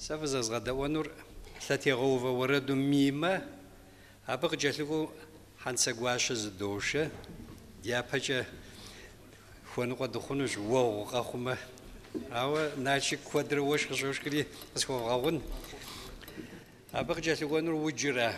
Сэ фызэзгъэдэӏуэнур лъэтегъэувэ уэрэду Мимэ, абы къыкӏэлъыкӏуэу Хьэнцэгуащэ зыдошэ, дяпэкӏэ хуэныкъуэ дыхъунущ уэгъу къэхъумэ. Ауэ Налшык куэдрэ уэшх къыщошхри къысхуэвгъэгъун. Абы къыкӏэлъыкӏуэнур уджыра.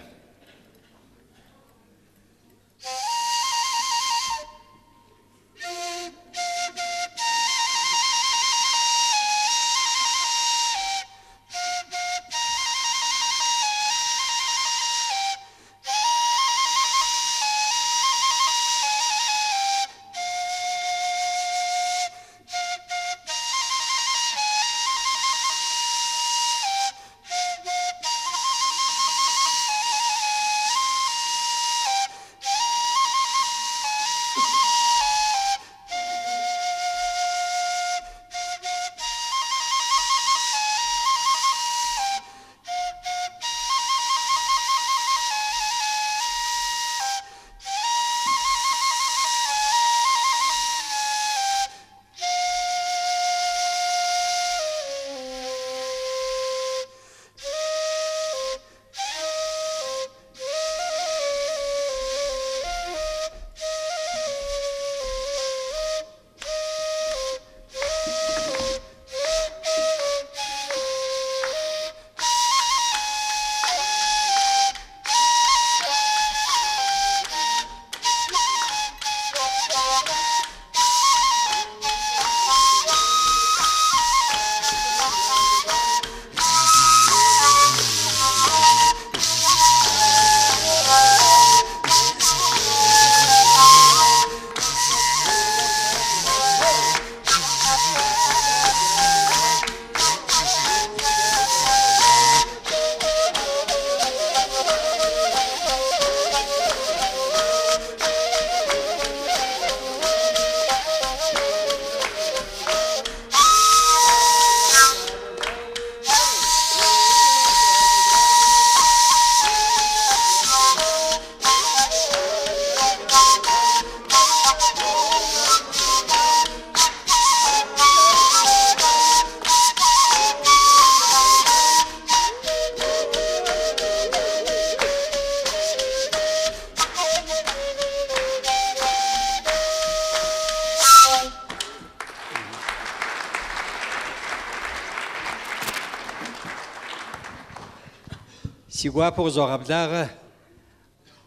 Си гуапэу къызогъэблагъэ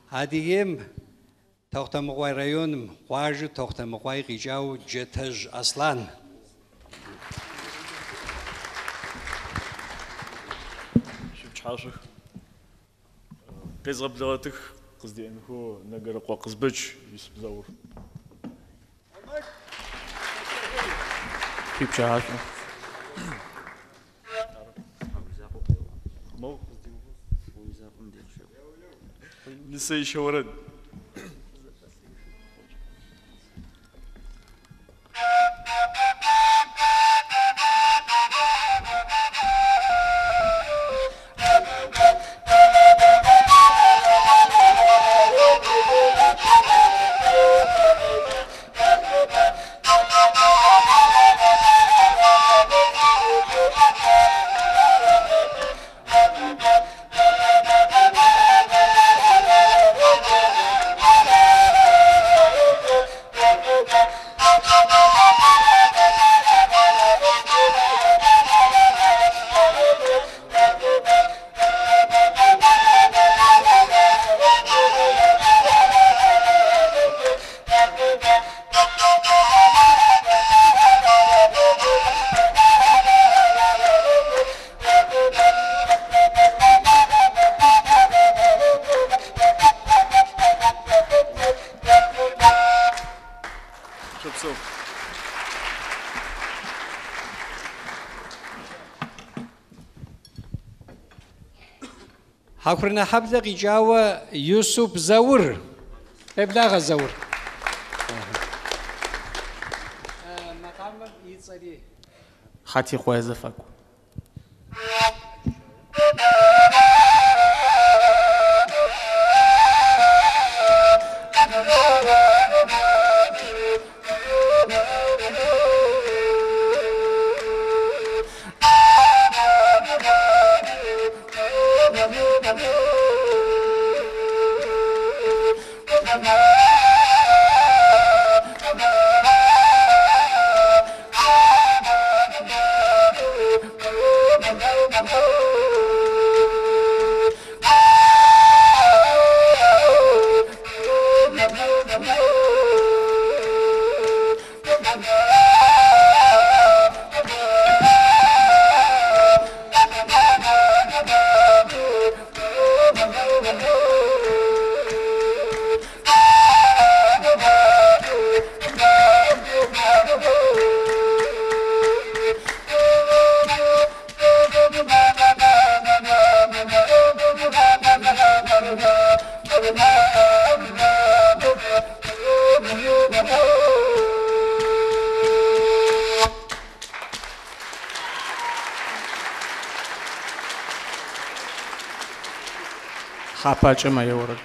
Адыгейм Тэхъутэмыкъуай районым, къуажэу Тэхъутэмыкъуай къикӏауэ Джэтэжь Аслан. Шъуипчыхьашӏух. Къезгъэблэгъэтых къыздеӏэнхэу Нэгэрэкъо Къызбэч Юсып Заур. Шъуипчыхьашӏу. Нысэищэ орэд. Шъопсэу. Хьакурынэхьэблэ къикӏауэ Юсуп Заур. Къеблагъэ, Заур. Макъамэм и цӏэри. Хьатикъое зэфакӏу. Хьапакӏэмэ яорэд.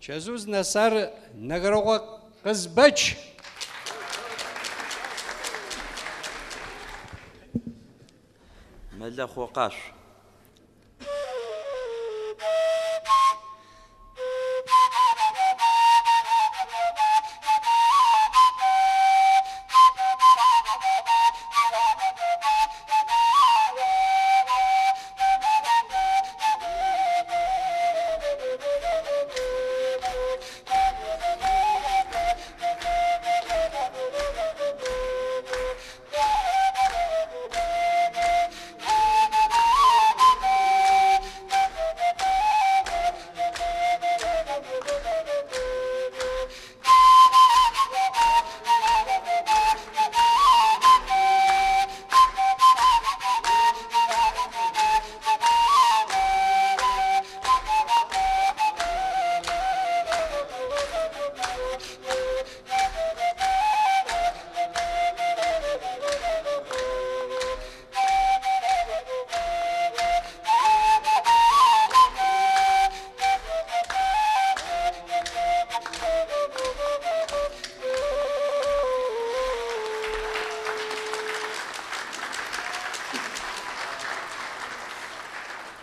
Чэзу зынэсар Нэгэрэкъуэ Къызбэч. Мэлэхъо къашъу.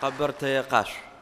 Къэбэртэе къашъу.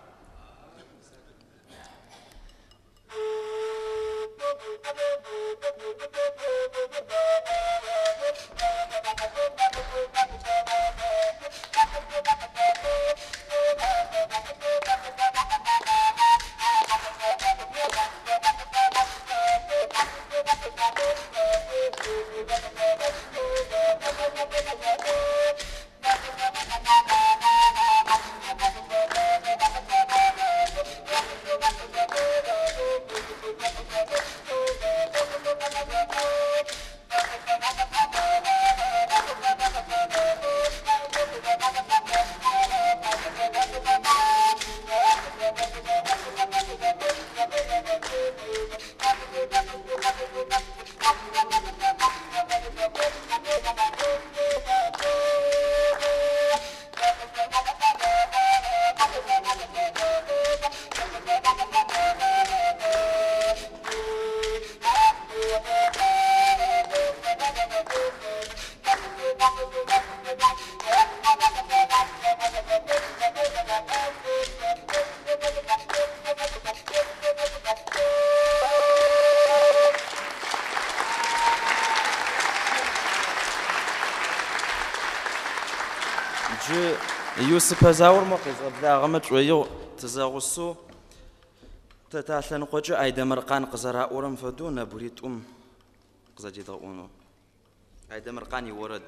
Джы Юсыпэ Заур мо къезгъэблагъэмэ тшӏоигъу тызэгъусэу тэ талъэныкъокӏэ Айдэмыркъан къызэраӏорэм фэдэу нэбгыритӏум къызэдедгъэӏонэу. Айдэмыркъан иорэд.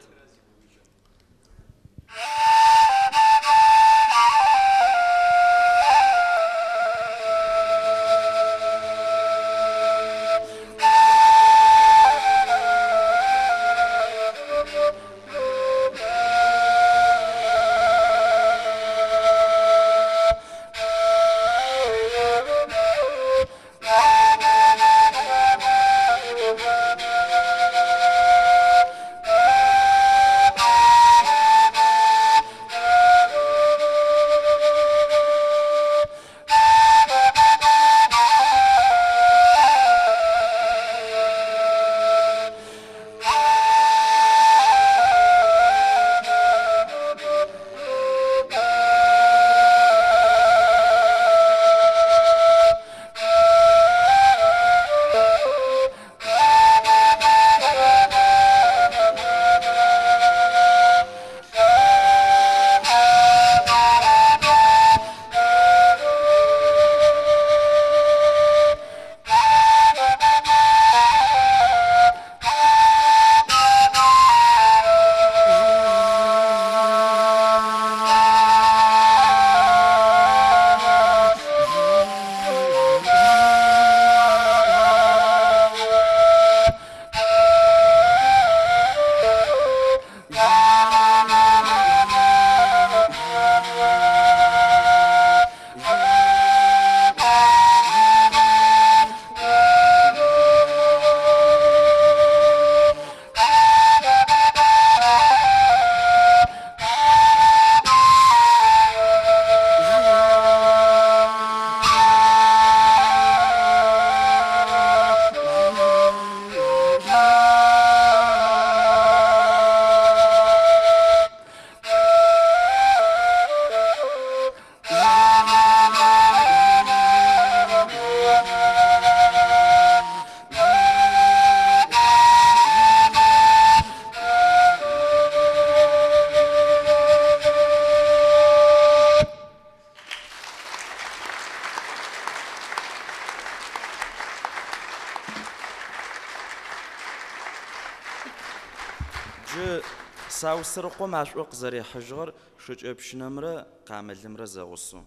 Джы Саусырыкъо машӏо къызэрехьыжьыгъэр шыкӏэпщынэмрэ къамылымрэ зэгъусэу.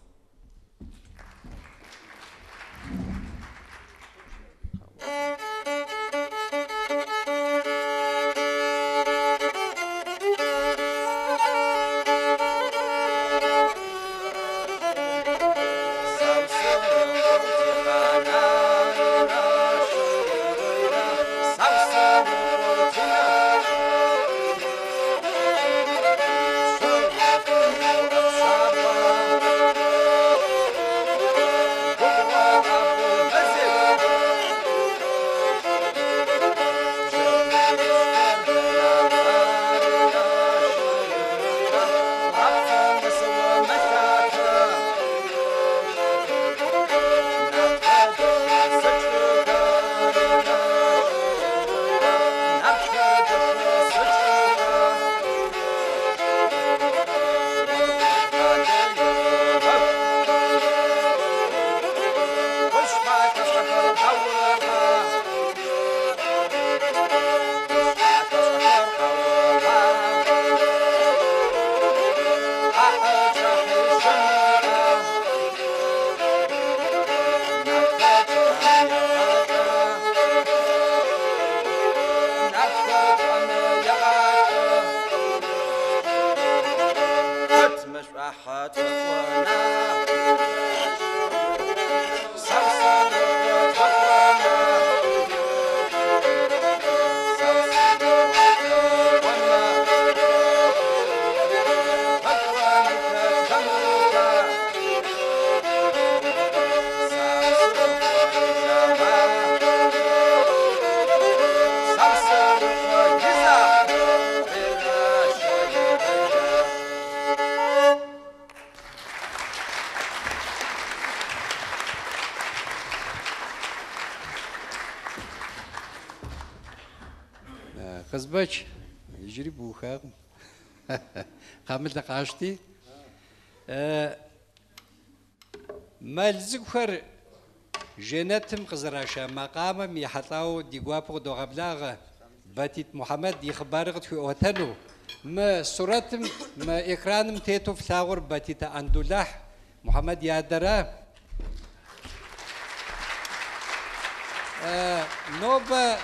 Къызбэч, иджыри бухакъым. Къамылыр къащти. Мэл цӏыкӏухэр жэнэтым къызэраша макъамэм ехьэлӏауэ ди гуапэу къыдогъэблагъэ Батит Мухьэмэд и хъыбарыр къытхуиӏуэтэну. Мы сурэтым, мы экраным тету флъагъур Батитэ Андулахь Мухьэмэд и адэра. Нобэ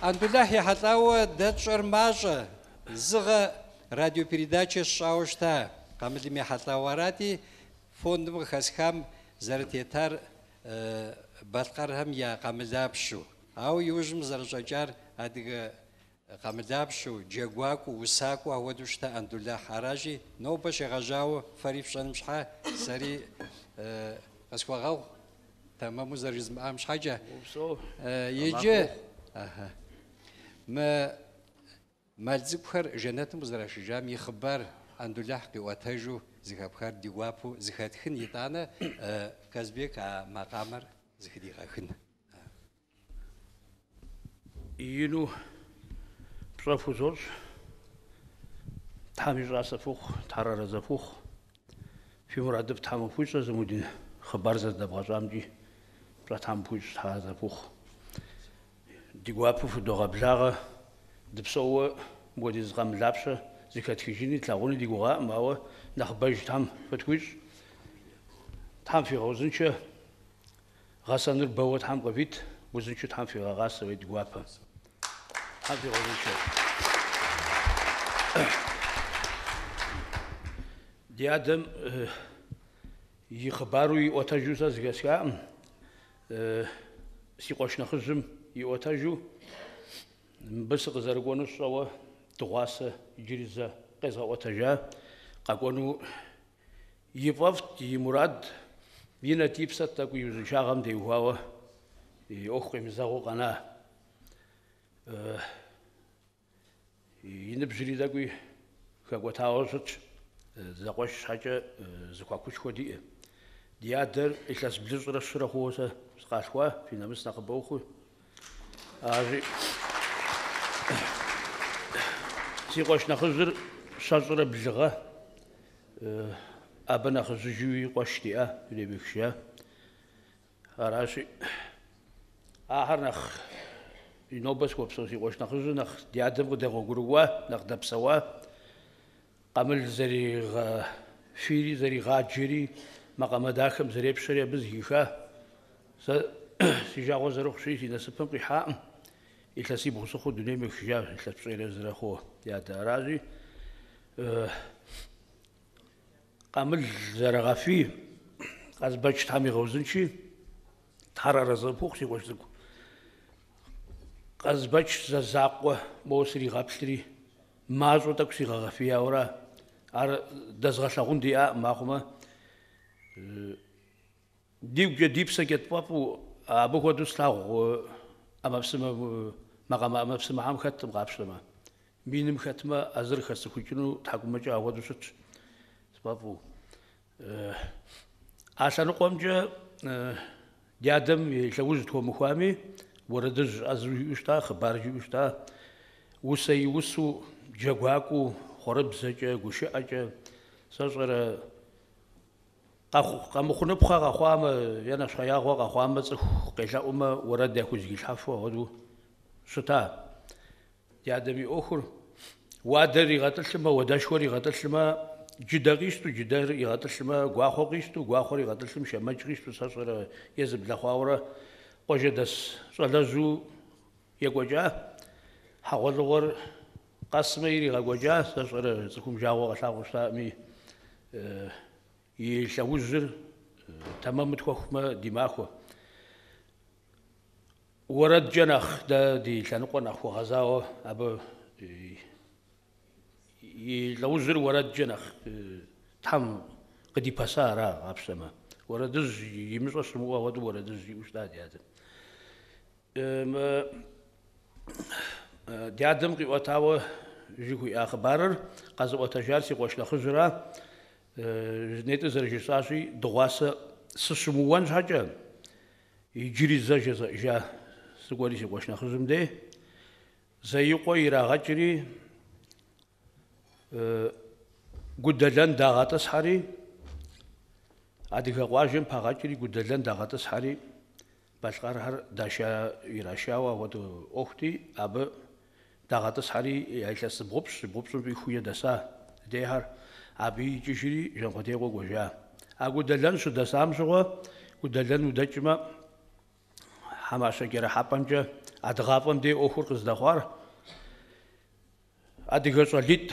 Андулахь ехьэлӏауэ дэ тщӏэр мащӏэ, зыгъэ радиопередачэ сщӏауэ щыта къамылым ехьэлӏауэ арати, Фондым къыхэсхам зэрытетар балъкъэрхэм я къамылапщэу, ауэ иужьым зэрыщӏэкӏар адыгэ къамылапщэу, джэгуакӏуэу, усакӏуэу апхуэдэу щыта Андулахь. Аращи, нобэ щегъэжьауэ фэри фщӏэным щхьэ, сэри къысхуэгъэгъу тэмэму зэрыжызмыӏам щхьэкӏэ. Иджы мы Мэл цӏыкӏухэр жэнэтым къызэрашыжам и хъыбар Андулахь къиӏуэтэжу зыхэпхар ди гуапэу зыхэтхын, итӏанэ Казбек а макъамэр зыхыдигъэхын. Ину пщӏэ фхузощӏ. Тхьэм и щӏасэ фыхъу, Тхьэр арэзы фхухъу. Фи мурадыфӏ Тхьэм къыфхуищӏэ, Замудин, хъыбар зэрыдэбгъэщӏамкӏи пщӏэ Тхьэм пхуищӏ, Тхьэр арэзы фхухъу. Ди гуапэу фыдогъэблагъэ, дыпсэууэ мыпхуэдиз къамылапщэ зыхэтхыжыни тлъагъуни ди гугъакъым, ауэ нэхъыбэж Тхьэм фытхуищӏ. Тхьэм фигъэузыншэ, гъэсэныр бэуэ Тхьэм къывит, узыншэу Тхьэм фигъэгъасэ, уей ди гуапэ. Тхьэм фигъэузыншэ. Ди адэм и хъыбару иӏуэтэжу сэ зыхэсхакъым. Си къуэш нэхъыжьым иӏуэтэжу, мыбы сыкъызэрыкӏуэну сщӏэуэ дыгъуасэ иджыри зэ къезгъэӏуэтэжа, къэкӏуэну и фӏэфӏт, и мурад, и нэт, и псэт тӏэкӏу и узыншагъэм теухуауэ и ӏуэху къемызэгъыу къэна. И ныбжьри тӏэкӏуи хэкӏуэтауэ щытщ, зэкъуэш щхьэкӏэ зэхуакушхуэ диӏэ. Ди адэр илъэс блыщӏрэ щырэ хъууэ сэ сыкъалъхуа, фи нэмыс нэхъыбэ ухъу. Аращи, си къуэш нэхъыжьыр щэщӏрэ блы гъэ, абы нэхъыжьыжуи къуэш диӏа, дунейм ехыжа. Аращи, ахэр нэхъ нобэ схуэпсэу си къуэш нэхъыжьыр нэхъ ди адэм къыдэгъуэгурыкӏуа, нэхъ дэпсэуа, къамыл зэригъэфийри, зэригъаджэри, макъамэ дахэм зэрепщэри абы зыхиха. Сэ си жагъуэ зэрыхъущи, си насыпым къихьакъым. Илъэсибгъу сыхъуу дунейм ехыжащ, илъэс пщӏейрэ зырэ хъууэ ди адэ. Аращи, Къамыл зэрыгъэфий, Къазбэч Тхьэм игъэузынши, Тхьэр арэзы къыпхухъу, си къуэш цӏыкӏу. Къазбэч зэ закъуэ моуэ сригъэплъри, мащӏэу тӏэкӏу сигъэгъэфияуэра. Ар дэзгъэлъагъун диӏакъым, ахъумэ дигукӏэ, ди псэкӏэ тфӏэфӏу абы хуэдэу слъагъу ӏэмэпсымэ, макъамэ ӏэмэпсымэхэм хэткъым къапщтэмэ. Миным хэтмэ, а зыр хэсцӏыхукӏыну тхьэкӏумэкӏэ апхуэдэу щытщ, сфӏэфӏу. А лъэныкъуэмкӏэ ди адэм и лъэужь тхуэмыхуами, уэрэдыжь ӏэзэу жиӏэу щыта, хъыбар жиӏэу щыта, усэ иусу, джэгуакӏуэу, хъуэрыбзэкӏэ, гушыӏэкӏэ, сэ сщӏэрэ къэмыхъуныпхъэ къэхъуамэ е нэщхъеягъуэ къэхъуамэ, цӏыху къелъэӏумэ, уэрэд яхузэхилъхьэфу апхуэдэу щыта. Ди адэм и ӏуэхур, уадэр игъэтӏылъмэ, уадэшхуэр игъэтӏылъмэ, джыдэ къищту, джыдэр игъэтӏылъмэ, гуахъуэ къищту, гуахъуэр игъэтӏылъым шэмэдж къищту, сэ сщӏэрэ е зэблэхъуауэрэ къуажэдэс щӏалэжьу екӏуэкӏа, хьэгъуэлӏыгъуэр къэсмэ иригъэкӏуэкӏа, сэ сщӏэрэ цӏыхум жагъуэ къалъагъуу щытаӏыми, и лъэужьыр тэмэму тхуэхумэ ди махуэ. Уэрэдкӏэ нэхъ дэ ди лъэныкъуэр нэхъ хуэгъэзауэ абы и лӏэужьыр уэрэдкӏэ нэхъ Тхьэм къыдипэса ара къапщтэмэ. Уэрэдыжь имыщӏэ щымыӏэу апхуэдэу уэрэдыжь жиӏэу щыта ди адэм. Мы ди адэм къиӏуэтауэ жыхуиӏа хъыбарыр къэзыӏуэтэжар си къуэш нэхъыжьыра. Нетӏэ зэрыжысӏащи, дыгъуасэ сыщымыуэн щхьэкӏэ, Иджыри зэ жезгъэӏыжа сыкӏуэри си къуэш нэхъыжьым дей. Зеикъуэ ирагъэкӏри, Гудэлэн дагъэтӏысхьэри, адыгэ къуажэм пагъэкӏри Гудэлэн дагъэтӏысхьэри, балъкъэрхэр даша ирашауэ апхуэдэ ӏуэхути, абы дагъэтӏысхьэри я илъэс зыбгъупщӏ, зыбгъупщӏым щӏихуукӏэ дэса дыдейхэр, абы икӏыжри Жанхъуэтекъуэ кӏуэжа. А Гудэлэн щыдэсам щыгъуэ, Гудэлэн удэкӏмэ, Хьэмащэ кӏэрыхьэпӏэмкӏэ а дыгъафӏэм дей ӏуэхур къыздэхъуар адыгэ щӏалитӏ.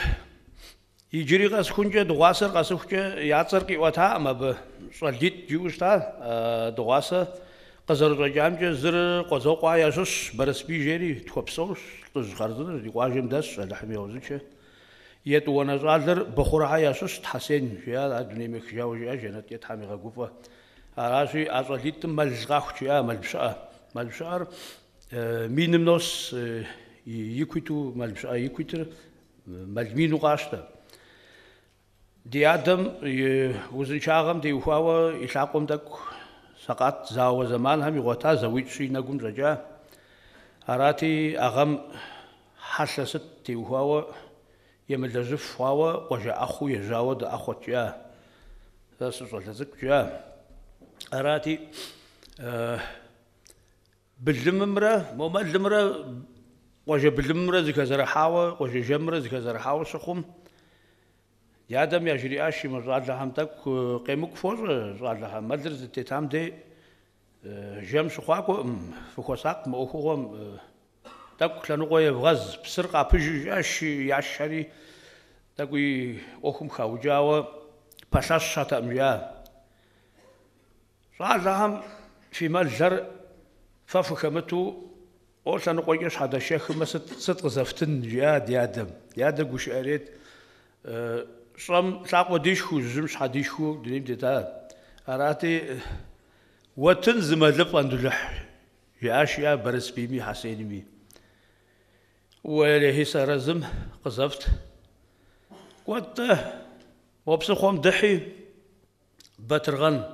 Иджыри къэсхункӏэ, дыгъуасэр къэсыхукӏэ я цӏэр къиӏуэтакъым абы. Щӏалитӏ жиӏэу щыта дыгъуасэ къызэрыщӏэкӏамкӏэ зыр Къуэдзокъуэ ящыщщ, Барэсбий жери, тхуэпсэущ, лӏыжь хъарзынэщ, ди къуажэм дэсщ, Алыхьым игъэузыншэ. Етӏуанэ щӏалэр Быхъурэхьэ ящыщт, Хьэсен жиӏа, ар дунейм ехыжауэ жиӏа, жэнэткӏэ Тхьэм игъэгуфӏэ. Аращи, а щӏалитӏым мэл къахут, жиӏа, мэл пщыӏэ. Мэл пщыӏэр миным нос ику иту, мэл пщыӏэ ику итыр мэл мину къащтэ. Ди адэм и узыншагъэм теухуауэ и лъакъуэм тӏэкӏу сэкъат зауэ зэманхэм игъуэта, зауитӏ-щы и нэгум щӏэкӏа. Арати, а гъэм хьэлъэ сыт теухуауэ емылэжьыф хъуауэ къуажэ ӏэхъуэу ежьауэ дыӏэхъуэт, жиӏа. Сэ сыщӏалэ цӏыкӏу, жиӏа. Арати, былымымрэ мо мэлымрэ къуажэ былымымрэ зыхэзэрыхьауэ, къуажэ жэмымрэ зыхэзэрыхьауэ щыхъум, ди адэм яжриӏащ мы щӏалэхэм тӏэкӏу къемыкӏу фощӏэ, щӏалэхэм мэлыр зытетам дей жэм щыхъуакӏуэкъым, фыхуэсакъ мы ӏуэхугъуэм, тӏэкӏу лъэныкъуэ евгъэз, псыр къапыжу жиӏащ, яшхэри тӏэкӏуи ӏуэхум хаукӏауэ пэлъэщатэкъым, жиӏа. Щӏалэхэм фи мэлхэр фэ фыхэмыту мо лъэныкъуэкӏэ щхьэдэшэхымэ сыт, сыт къызэфтын, жиӏа ди адэм. Ди адэр гушыӏэрейт. Щӏэм лъакъуэ дишхыу, жьым щхьэ дишхыу дунейм тета. Арати, уэттын зы мэлыфӏ, Андулыхь, жиӏащ, жиӏа Барэсбийми Хьэсенми. Уэлэхьи, сыарэзым къызэфт. Кӏуэт-тӏэ, мо псыхъуэм дыхьи, Батыргъэн,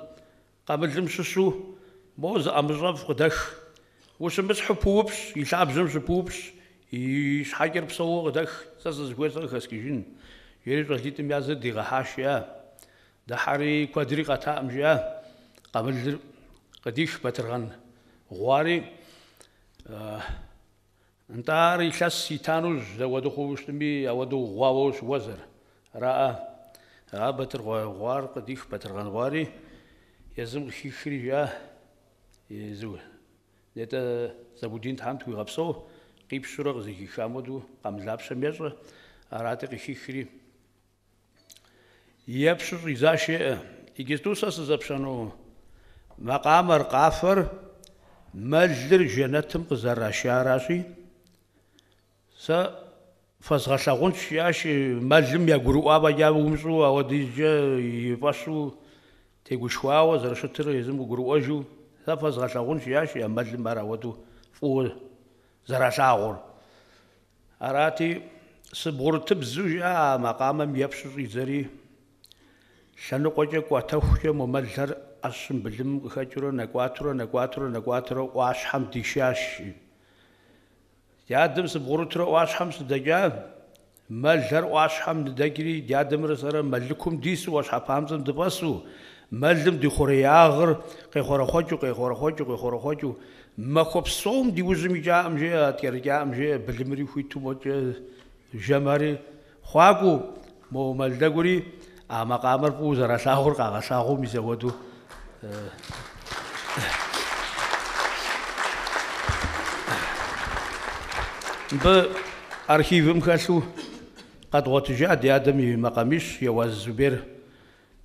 къамылым щыщу мо зы ӏэмыщӏэфӏ къыдэх. Ущымысхьу пыупщӏ, и лъабжьэм щыпыупщӏ, и щхьэкӏэр псэууэ къыдэх, сэ сызыхуейр сэ къыхэсхыжын, жери щӏалитӏым я зыр дигъэхьащ, жиӏа. Дыхьэри куэдри къэтаӏым, жиӏа. Къамылыр къыдих Батыргъэн гъуари. Нтӏэ ар илъэс ита нэужь, дауэду хъууэ щытми, ауэдэу гъуауэ щыуэзэр. Араӏэ, а Батыр гъуар къыдих Батыргъэн гъуари, езым къыхихри жиӏа, езы нетӏэ Замудин Тхьэм тхуигъэпсэу, къипщурэ къызэхихам хуэдэу къамылапщэм ещӏэ, арати къыхихри. Епщу щӏидзащ, жеӏэ. Иджысту сэ сызэпщэну макъамэр, къафэр мэлыр жэнэтым къызэрашаращи, сэ фэзгъэлъагъунщ, жиӏащ, мэлым ягурыӏуа фӏэкӏа умыщӏэу, ауэдизкӏэ и фӏэщу тегушхуауэ зэрыщытыр езым къыгурыӏуэжу, сэ фэзгъэлъагъунщ, жиӏащ, я мэлым ар ауэдэу фӏыуэ зэралъагъур. Арати, сыбгъурытыбзэу жиӏа а макъамэм епщу щӏидзэри, лъэныкъуэкӏэ кӏуэтэхукӏэ мо мэлхэр ӏэщым былымым къыхэкӏыурэ нэкӏуатурэ, нэкӏуатурэ, нэкӏуатурэ ӏуащхьэм дишащ, жи. Ди адэм сыбгъурытурэ ӏуащхьэм сыдэкӏа, мэлхэр ӏуащхьэм ныдэкӏри, ди адэмрэ сэрэ мэлыкум дису, ӏуащхьэ памцӏэм дыфӏэсу, Мэлым ди хъуреягъыр къехъуэрэхъуэкӏыу, къехъуэрэхъуэкӏыу, къехъуэрэхъуэкӏыу, махуэ псом ди ужьым икӏаӏым жеӏэ, ткӏэрыкӏаӏым жеӏэ, былымри хуиту мокӏэ жэмхэри хъуакӏуэу, мо мэл тӏэкӏури а макъамэр фӏыуэ зэралъагъур къагъэлъагъуэу мис апхуэдэу. Мыбы архивым хэлъу къэдгъуэтыжа ди адэм и макъамищ Еуаз Зубер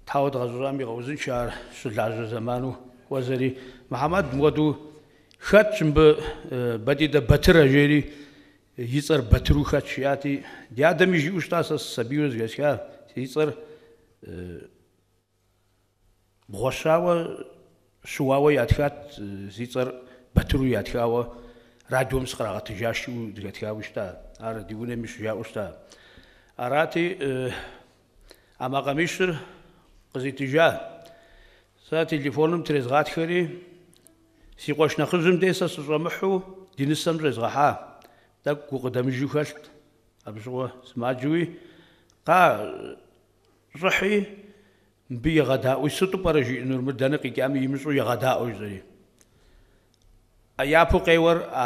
Тхьэуэ дгъэщӏэщӏам игъэузыншэ ар щылажьэ зэману хуэзэри. Мухьэмэд мыуэду хэтщ мыбы Батидэ Батырэ жери, и цӏэр Батыру хэтщ жиӏати, ди адэми жиӏэу щыта, сэ сысабийуэ зэхэсха, си цӏэр бгъуэщауэ, щыуауэ ятхат, си цӏэр Батыру ятхауэ радиом сыкърагъэтыжащ жиӏэу зэхэтхауэ щыта, ар ди унэми щыжаӏэу щыта. Арати, А макъамищыр къызитыжа. Сэ телефоным трезгъатхэри, си къуэш нэхъыжьым дей сэ сыщӏэмыхьу ди нысэм щӏезгъэхьа. Тӏэкӏу гукъыдэмыжу хэлът, абы щыгъуэ сымаджэуи. Кхъа, щӏыхьи, мыбы егъэдаӏуи, сыту пӏэрэ жиӏэнур, мыр дэнэ къикӏами имыщӏэу егъэдаӏуэ жысӏэри. Япэу къеуэр а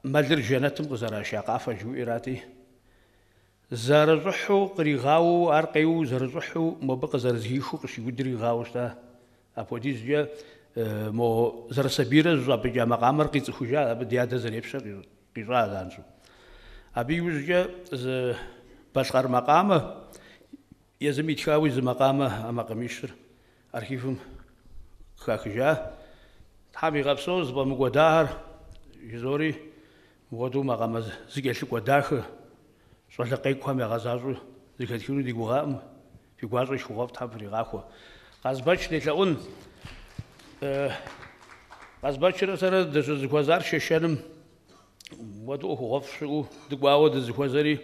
мэлыр жэнэтым къызэраша къафэ жыхуиӏэрати, зэрыщӏыхьу къригъауэу, ар къеуэу зэрыщӏыхьу, мобы къызэрызэхихыу къыщиудри гъауэ щыта. Апхуэдизкӏэ мо зэрысабийрэ зыщӏапӏыкӏа макъамэр къицӏыхужа, абы ди адэ зэрепщэр къищӏа занщӏэу. Абы иужькӏэ зы балъкъэр макъамэ, езым итхауи зы макъамэ а макъамищыр архивым къыхахыжа. Тхьэм игъэпсэу зыфӏэмыкӏуэдахэр жызори, мыпхуэдэу макъамэ зэкӏэлъыкӏуэ дахэ щӏалэ къекӏухэм ягъэзащӏэу зэхэтхыну ди гугъакъым. Фи гуащӏэ шхыгъуэфӏ Тхьэм фригъахуэ. Къазбэч делъэӏун. Къазбэчрэ сэрэ дыщызэхуэзар Шэшэным мыпхуэдэу ӏуэхугъуэфӏ щыӏэу дыкӏуауэ дызэхуэзэри,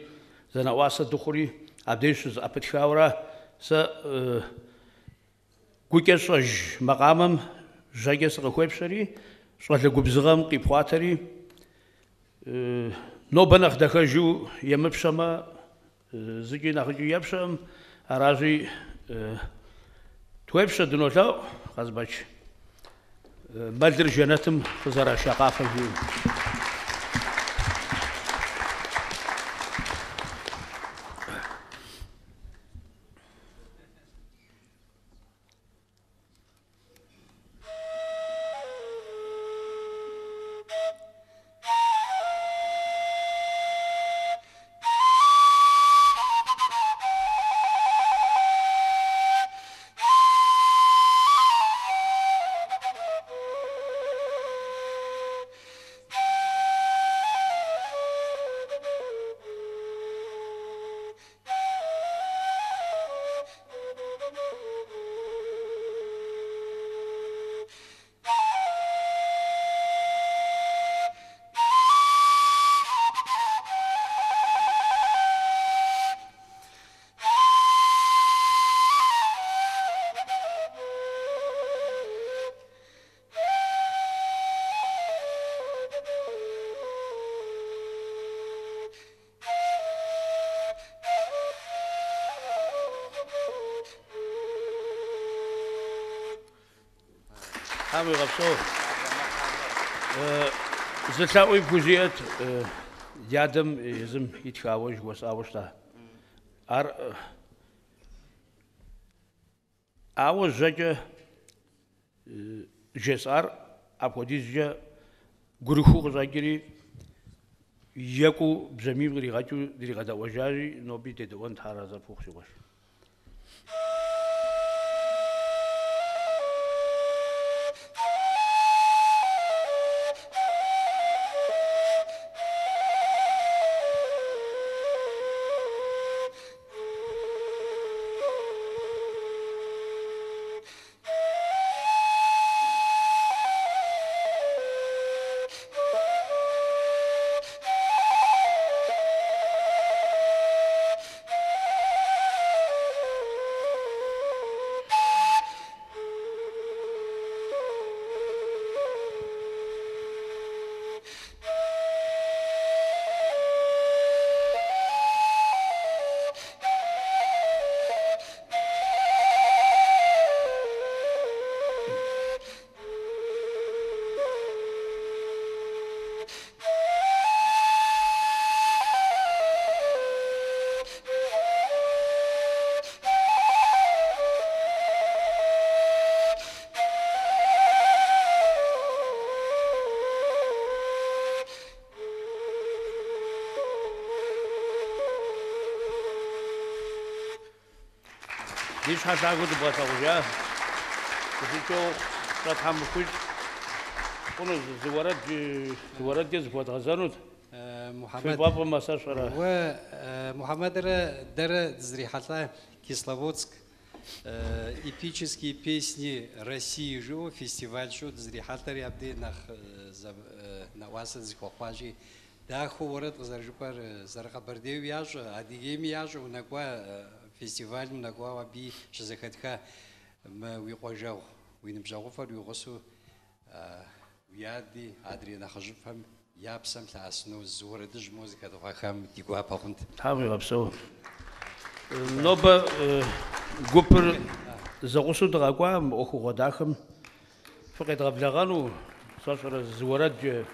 зэнэӏуасэ дыхъури, абдеж щызэӏэпытхауэра сэ гукӏэ сщӏэж макъамэм жьэкӏэ сыкъыхуепщэри, щӏалэ губзыгъэм къипхъуатэри, нобэ нэхъ дахэжу емыпщэмэ, Зыкӏи нэхъыкӏи епщэкъым, аращи, тхуепщэ дынолъэӏу, Къазбэч. Мэлыр жэнэтым къызэраша къафэ жиӏэу. Тхьэм уигъэпсэу. Зы лъэӏуи пхузиӏэт, ди адэм езым итхауэ жыхуэсӏауэ щыта. Ар Ауэ жьэкӏэ жесӏар апхуэдизкӏэ гурыхуу къыщӏэкӏри, екӏуу бжьамийм къригъэкӏыу дригъэдэӏуэжащи, ноби дедэӏуэн Тхьэр арэзы пхухъу, си къуэш. Ди щхьэ лъагэу дыбгъэлъэгъужа, зыкӏэу пщӏэ Тхьэм къыпхуищӏ. Хъуну зы уэрэд, зы уэрэдкӏэ зыхуэдгъэзэнут. Мухьэмэд, Фи сэ сщӏэрэ? Уэ Мухьэмэдрэ дэрэ дызрихьэлӏа Кисловодск Эпические песни России жиӏэу фестиваль щыӏэу дызрихьэлӏэри абдей нэхъ нэӏуасэ дызэхуэхъуащи, дахэу уэрэд къызэрыжыпӏэр зэрыкъэбэрдейуи ящӏэ, Адыгейми ящӏэ, унэкӏуа фестивалым унэкӏуауэ абыи щызэхэтха мы уи къуажэгъу, уи ныбжьэгъуфӏэр уи гъусэу уи ади, адрей нэхъыжьыфӏхэм. я псэм лъэӏэсыну зы уэрэдыжь мо зэхэдгъэхам ди гуапэ хъунт. Тхьэм уигъэпсэу. Нобэ гупыр зэгъусэу дыкъэкӏуа мы ӏуэхугъуэ дахэм фыкъедгъэблэгъэну, сэ сщӏэрэ зы уэрэдкӏэ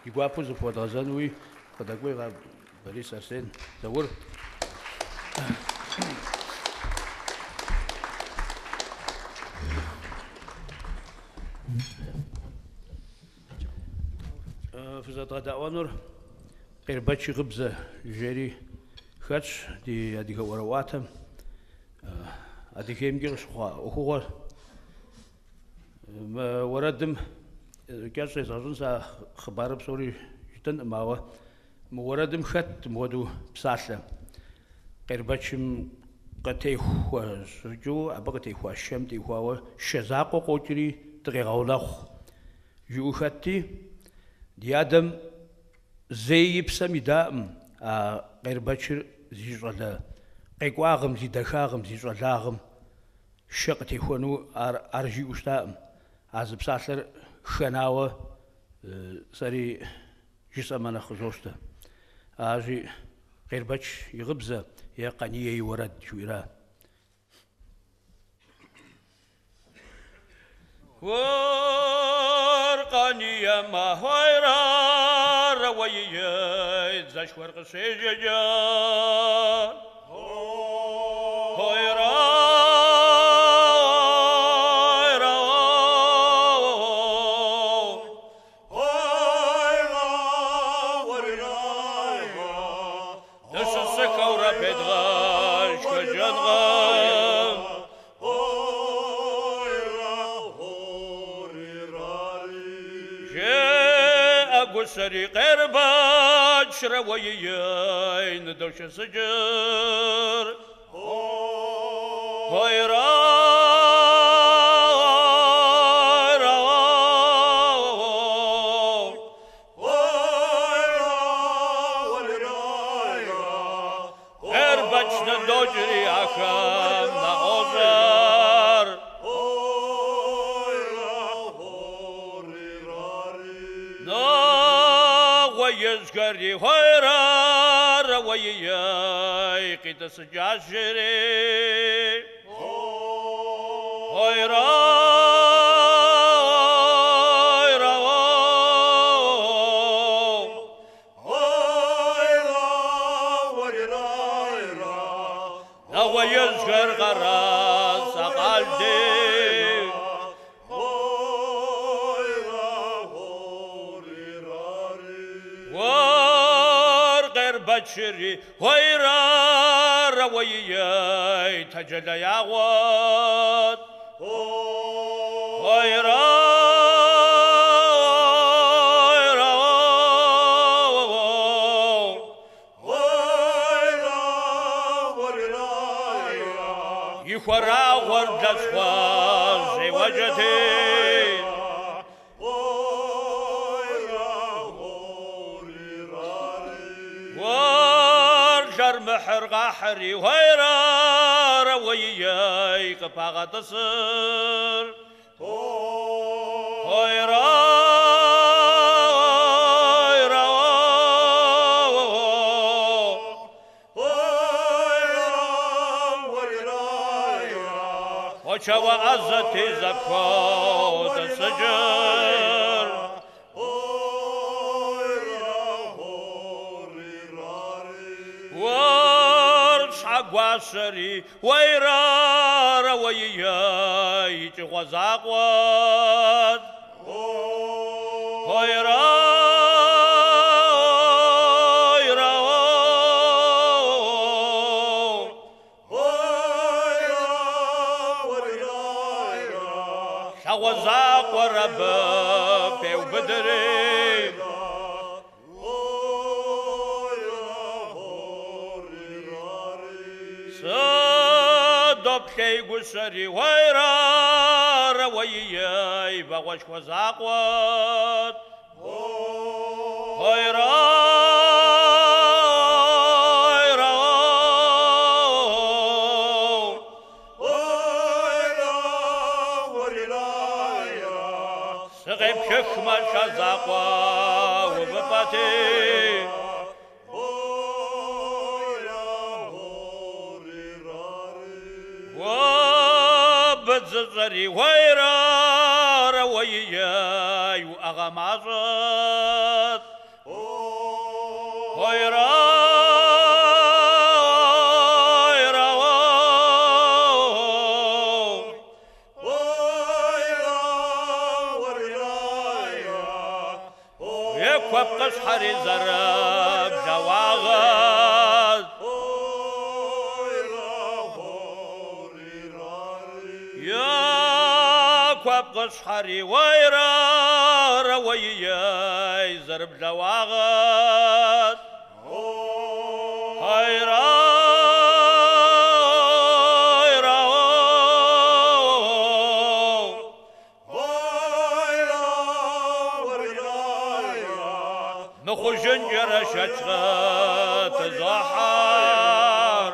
ди гуапэу зыхуэдгъэзэнуи къыдэкӏуей Борис, Арсен, Заур. Фызэдгъэдэӏуэнур Къербэч и гъыбзэ жери хэтщ ди адыгэ ӏуэрыӏуатэм. Адыгеймкӏи къыщыхъуа ӏуэхугъуэр. Мы уэрэдым кӏэщӏ езгъэщӏын сэ хъыбарыр псори жытӏэнкъым, ауэ мы уэрэдым хэт мыуэду псалъэ. Къербэчым къытехуэ щӏыкӏэу, абы къытехуа шэм техуауэ шэ закъуэ къокӏри дыкъегъэунэхъу. Жиӏэу хэтти, ди адэм зэи и псэм идаӏым а Къербэчыр зи щӏалэ къекӏуагъым, зи дахагъым, зи щӏалагъым шэ къытехуэну ар жиӏэу щытаӏым. А зы псалъэр хэнауэ сэри жысӏэмэ нэхъ къызощтэ. Аращи, Къербэч и гъыбзэ е Къание и уэрэд жыхуиӏэра. Уэр Къание махуэрэ уэей дзэшхуэр къыщежьэкӏэ. Дыщысыхэурэ педгъэшхэжьэнгъэм. Жеӏэ гущэри Къербэчрэ уэей ныдошэсыкӏыр. Къербэч ныдокӏри ахэм наӏуощӏэр. Нэгъуеижьхэри хуейрэ уэей къитӏысыкӏащ жери. Нэгъуеижьхэр къэрасэ къалди. Уэр Къербэчыри хуейрэ уэей тэджэлэ ягъуэт. И хуэрагъуэр блэщхъуэжьеуэкӏэти. Уэр лъэрмыхьыр къахьри хуейрэ уэей къыпагъэтӏысыр. Фочауэ ӏэзэти зэпхуотӏысыкӏыр. Уэр щхьэгуащэри уэйрэ уэей икӏыгъуэ закъуэт. Лъагъуэ закъуэр абы пеубыдри. Сыдоплъей гущэри уэйрэ уэей вагъуэшхуэ закъуэт. Сыкъеплъыхмэ лъэ закъуэ увыпӏэм. Хьэмэти. Уэ быдзыщӏэри уэйрарэ уэией уӏэгъэ мащӏэт. Куэпкъыщхьэри зэрыблэуагъэт. Я куэпкъыщхьэри уэйрарэ уэией зэрыблэуагъэт. Мыхъужынкӏэрэ шэч къытызохьэр.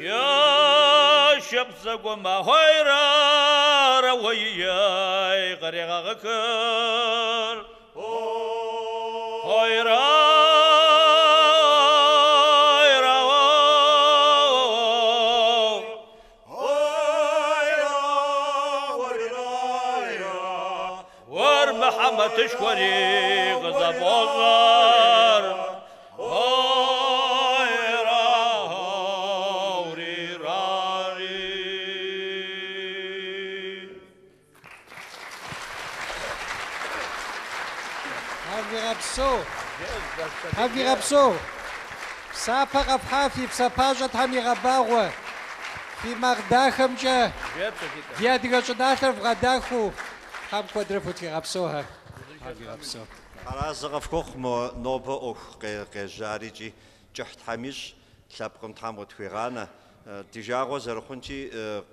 Я шыпхъу цӏыкӏум уэйрарэ уэией кърегъэгъыхыр. Уэр Мыхьэмэтышхуэри къызэфӏощӏэр. Тхьэм вигъэпсэу! Тхьэм вигъэпсэу! Псапэ къэфхьа фи псапащӏэ Тхьэм игъэбагъуэ! Фи макъ дахэмкӏэ ди адыгэ щӏыналъэр вгъэдахэу Тхьэм куэдрэ фытхигъэпсэухэ! Тхьэм вигъэпсэу! Аразы къыфхухъу мо нобэ ӏуэху къежьар икӏи кӏыхь Тхьэм ищӏ, лъэпкъым Тхьэм къытхуигъанэ. Ди жагъуэ зэрыхъункӏи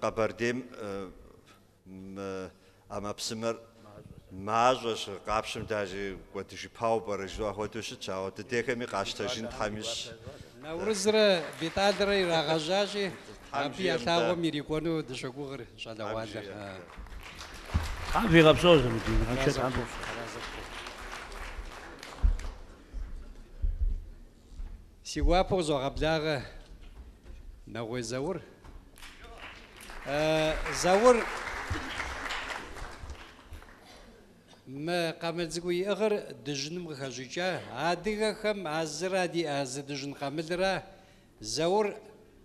Къэбэрдейм мы ӏэмэпсымэр мащӏэщ, къапщым даже кӏуэдыжыпауэ пӏэрэ жысӏэу апхуэдэу щытщ, ауэ дыдейхэми къащтэжын Тхьэм ищӏ. Наурызрэ Бетӏалрэ ирагъэжьащи, абы я лъагъуэм ирикӏуэну дыщогугъыр щӏалэгъуалэр. Тхьэм вигъэпсэу, Замудин, Тхьэм. Си гуапэу къызогъэблагъэ Нэгъуей Заур. Заур мы къамыл цӏыкӏу иӏыгъыр дыжьыным къыхэщӏыкӏа. Адыгэхэм а зыра диӏэ, зы дыжьын къамылра. Заур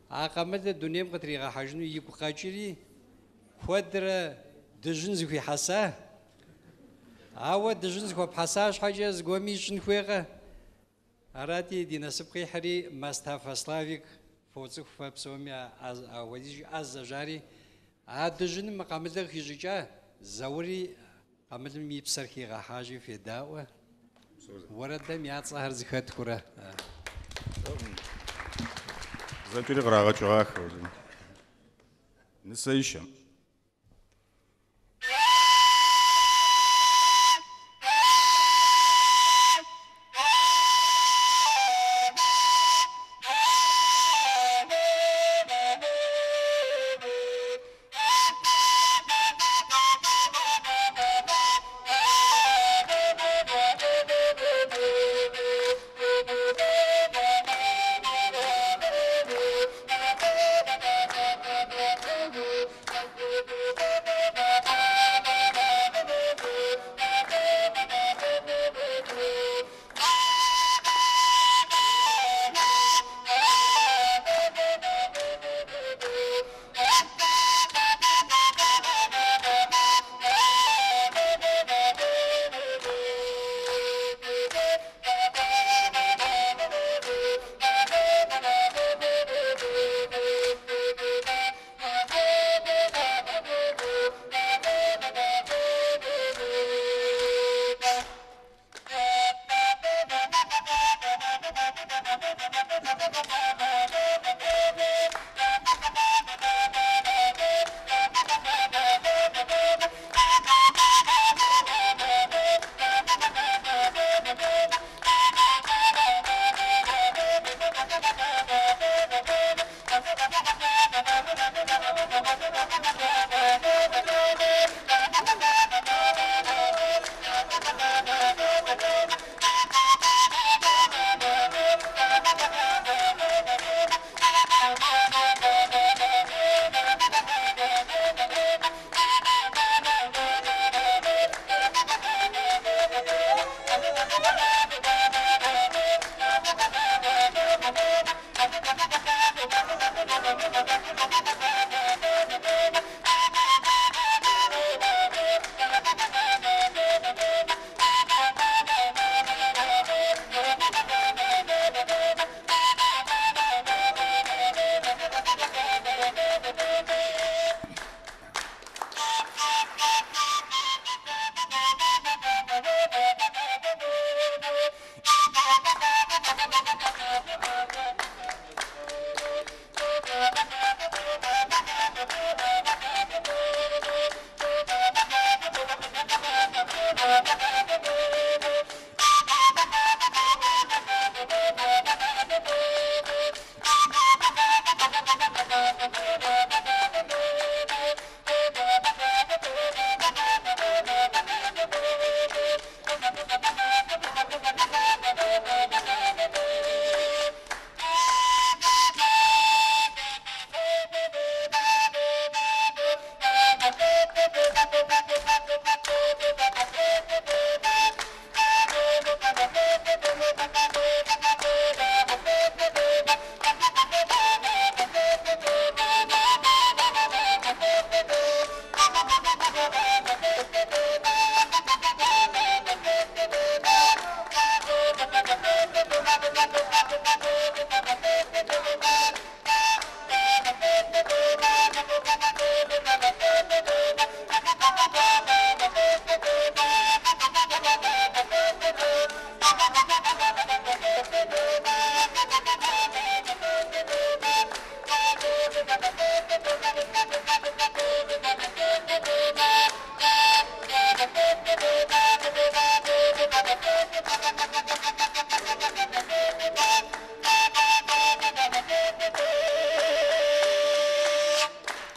а къамылыр дунейм къытригъэхьэжыну игу къэкӏри, куэдрэ дыжьын зыхуихьэса. Ауэ дыжьын зыхуэпхьэса щхьэкӏэ зыгуэрми ищӏын хуейкъэ? Арати, ди насып къихьри, Мастафэ Славик фоцӏыху фэ псоми апхуэдизкӏэ ӏэзэщ ари. А дыжьыным мы къамылыр къыхищӏыкӏа, Заури къамылым и псэр хигъэхьащи, федаӏуэ. Уэрэдэм я цӏэхэр зыхэтхурэ. Зэкӏэри кърагъэкӏыгъахэ. Нысэищэм.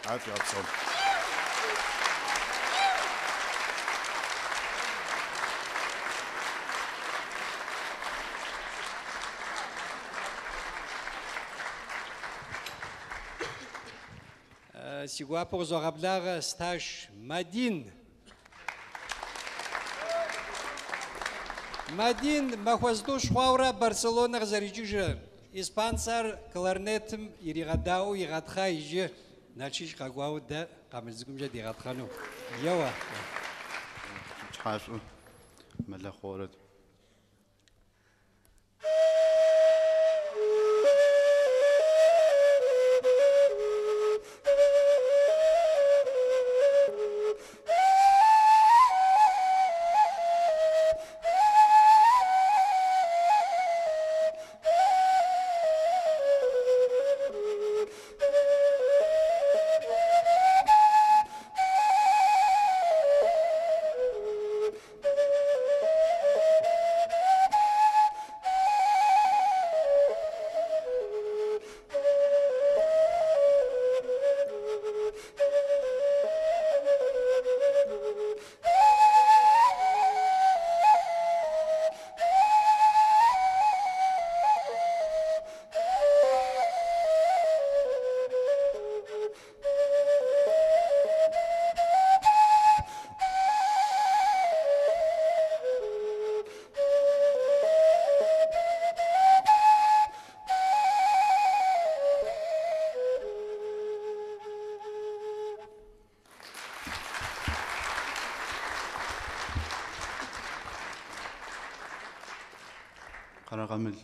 Ар фигъэпсэу. Си гуапэу къызогъэблагъэ Сташ Мадин. Мадин махуэ зытӏущ хъуаурэ Барселонэ къызэрикӏыжыр. Испанцэр кларнетым иригъэдаӏуэу игъэтхъа иджы Налшыч къэкӏуауэ дэ къамыл цӏыкӏумкӏэ дигъэтхъэну. Еуэ. Пчыхьашӏу мэлэхъо орэд. Къэрэкъэмыл.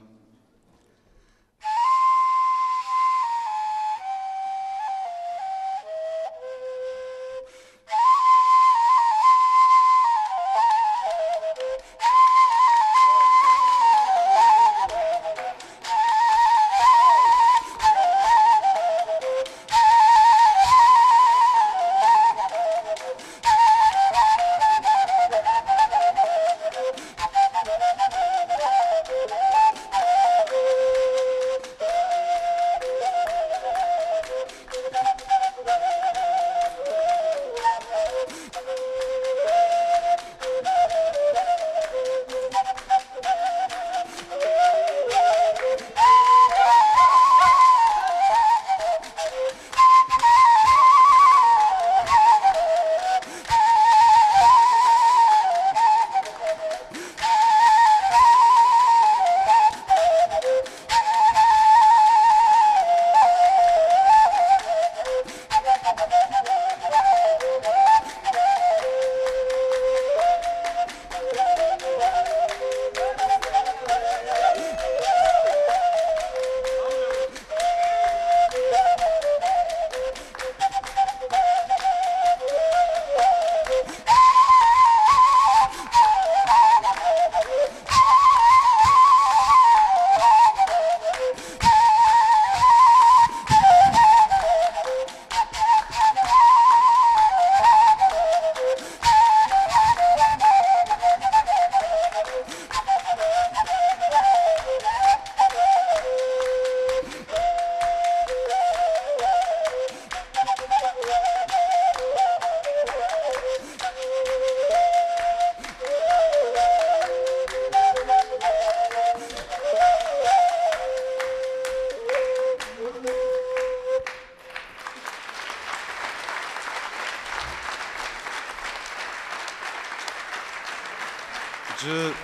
Джы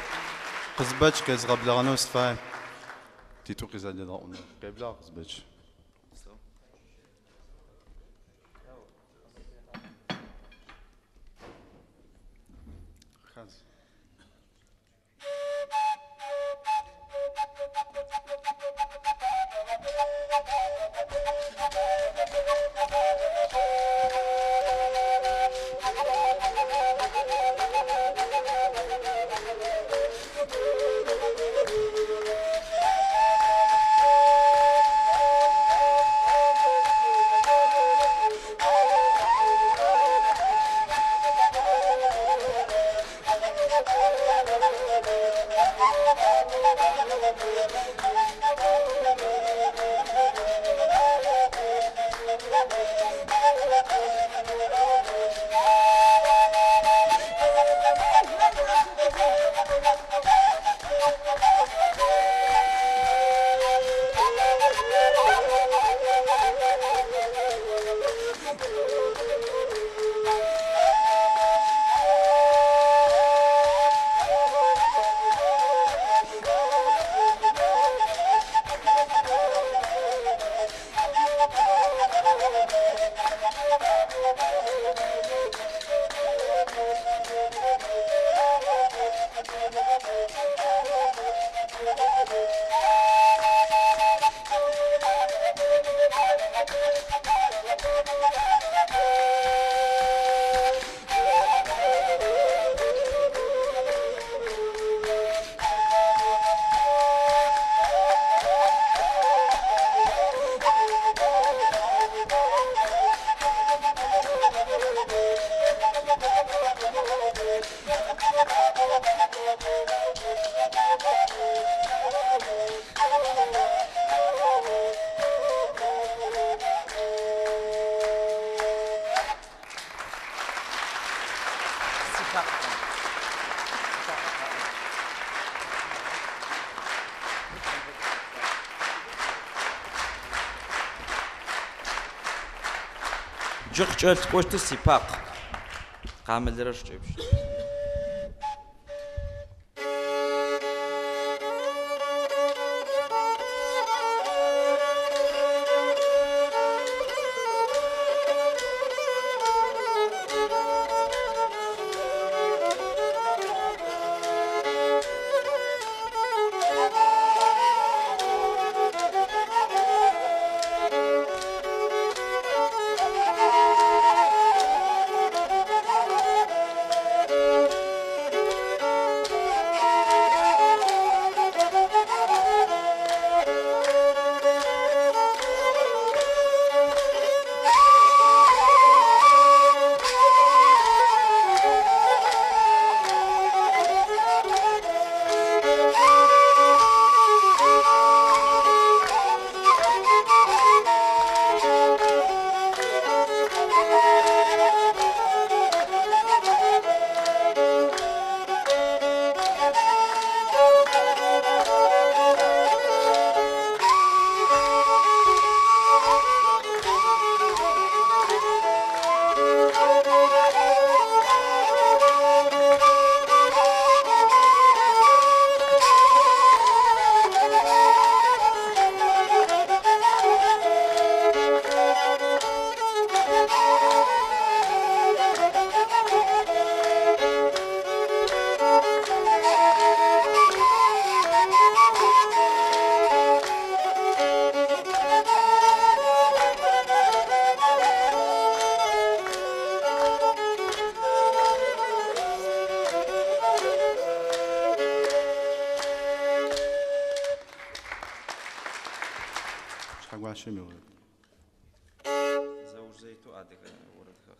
Къызбэч къезгъэблэгъэнэу сыфай. Титӏу къызэдедгъэӏунэу. Къеблагъ, Къызбэч. Джы къыкӏэлъыкӏощтыр си Пакъ. Къамылрэ шыкӏэпщынэмрэ. Щхьэгуащэм и уэрэд. Зэужь зэйту адыгэ уэрэдхэр.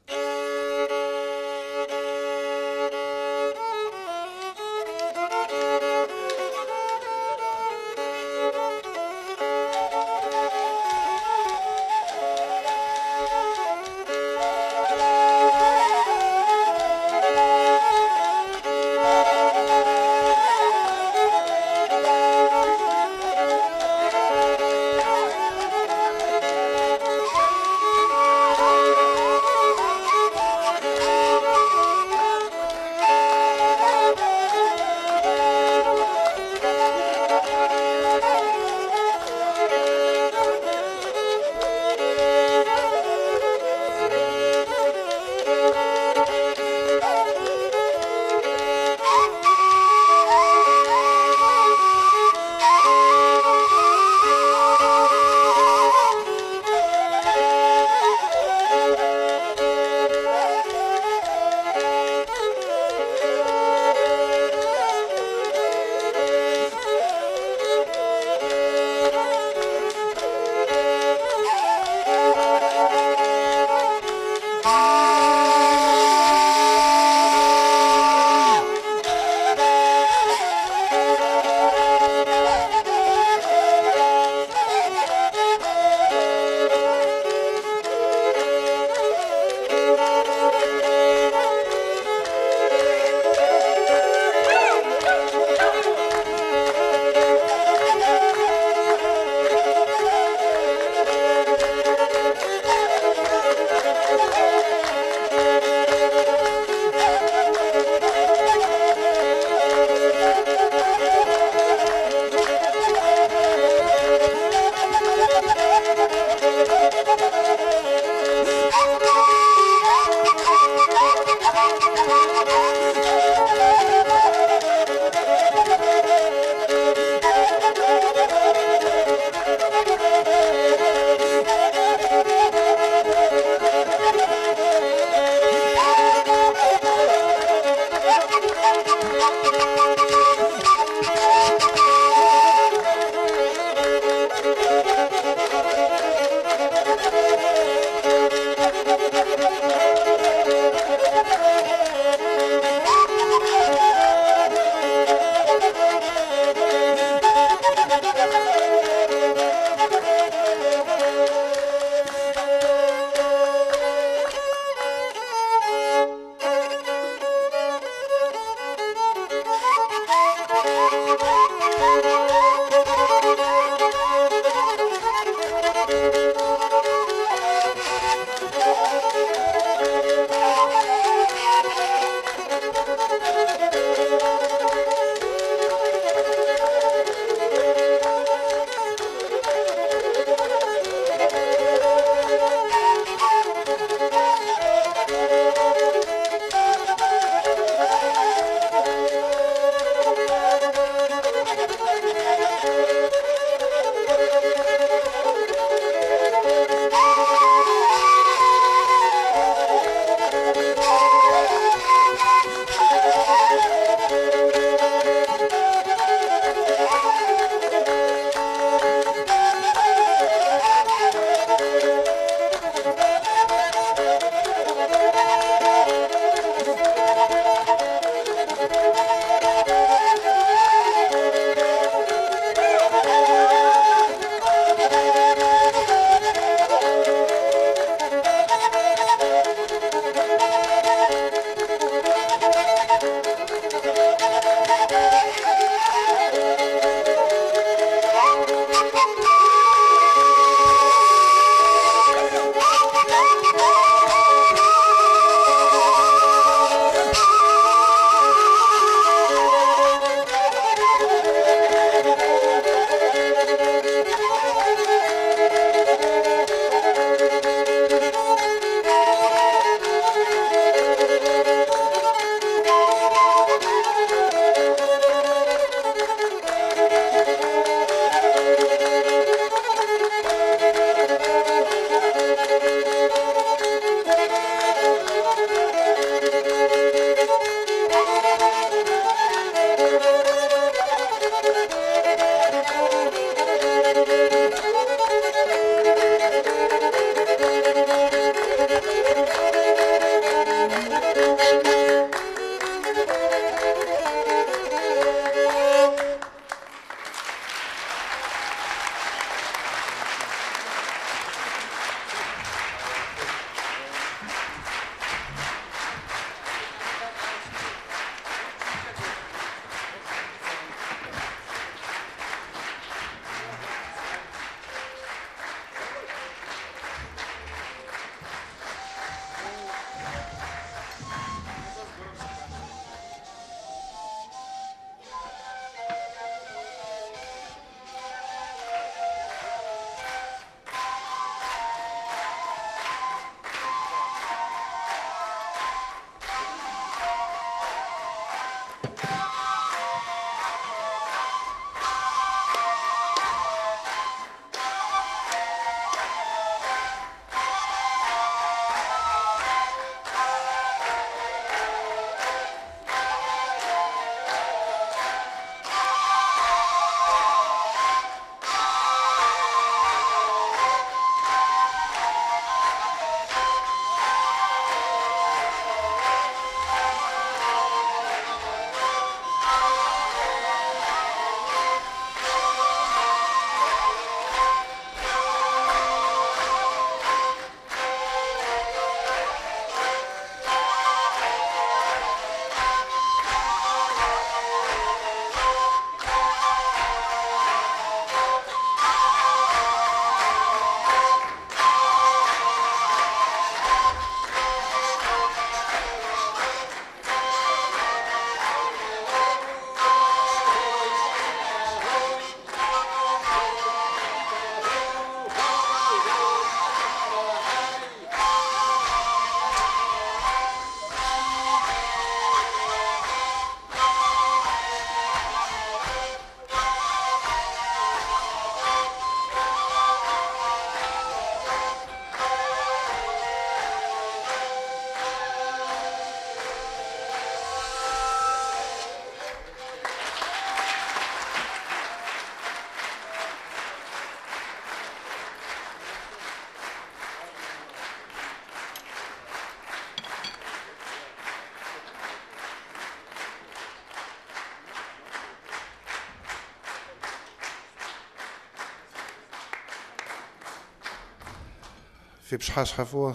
Фи пщыхьэщхьэ фӏыуэ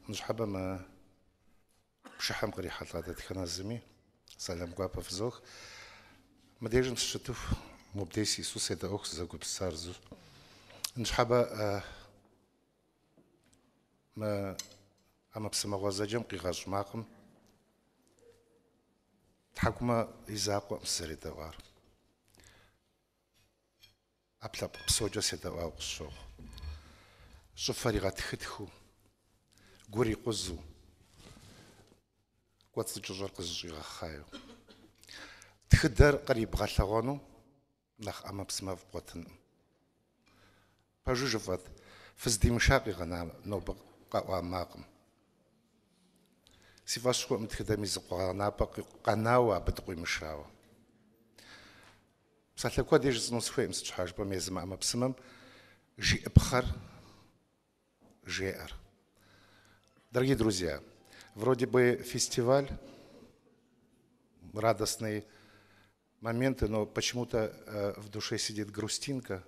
ныщхьэбэ мы пшыхьым кърихьэлӏа дэтхэнэ зыми сэлам гуапэ фызох. Мыдежым сыщытыху, мобдей сису седэӏуэху сызэгупсысар зыщ. Ныщхьэбэ мы ӏэмэпсымэ гъуэзэджэм къигъэщӏ макъым тхьэкӏумэ и закъуэкъым сызэредэӏуар. ӏэпкълъэпкъ псокӏэ седэӏуауэ къысщохъу. Щӏыфэр игъэтхытхыу, гур икъузу, кӏуэцӏыкӏыщӏэр къызэщӏигъэхъаяу. Тхыдэр кърибгъэлъэгъуэну нэхъ ӏэмэпсымэфӏ бгъуэтынкъым. Пэжу жыфӏэт, фыздимыша къигъэна нобэ къэӏуа макъым. Си фӏэщ хъуӏым тхыдэм и зы къуэгъэнапӏэ къэнауэ абы дыкъуимышауэ. Псалъэ куэди жысӏэну сыхуейкъым, сыт щхьа жыпӏэм езы мы ӏэмэпсымэм жиӏыпхъэр жеӏэр. Дорогие друзья, вроде бы фестиваль, радостные моменты, но почему-то в душе сидит грустинка.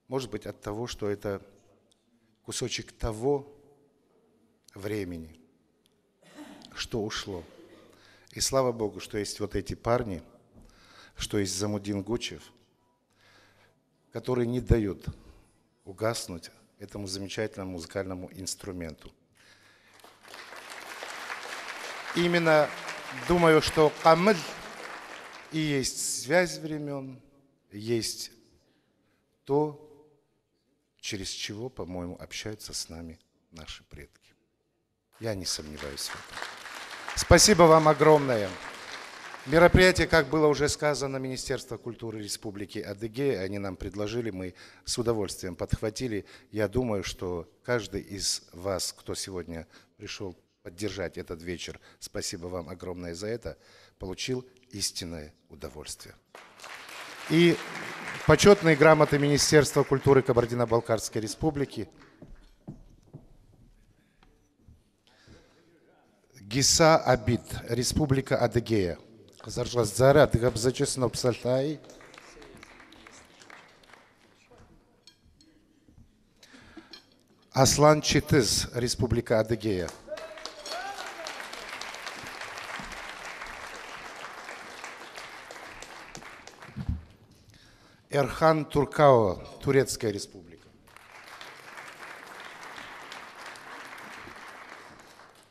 Может быть, от того, что это кусочек того времени, что ушло. И слава Богу, что есть вот эти парни, что есть Замудин Гучев, которые не дают угаснуть этому замечательному музыкальному инструменту. Именно думаю, что къамыл и есть связь времен, есть то, через чего, по-моему, общаются с нами наши предки. Я не сомневаюсь в этом. Спасибо вам огромное. Мероприятие, как было уже сказано, Министерство культуры Республики Адыгея, они нам предложили, мы с удовольствием подхватили. Я думаю, что каждый из вас, кто сегодня пришел поддержать этот вечер, спасибо вам огромное за это, получил истинное удовольствие. И почетные грамоты Министерства культуры Кабардино-Балкарской Республики Гиса Абид, Республика Адыгея. Къызэрыщӏэздзарэ адыгэбзэкӏэ сынопсэлъаи. Аслан Читыз, Республика Адыгея. Эрхан Туркао, Турецкая Республика.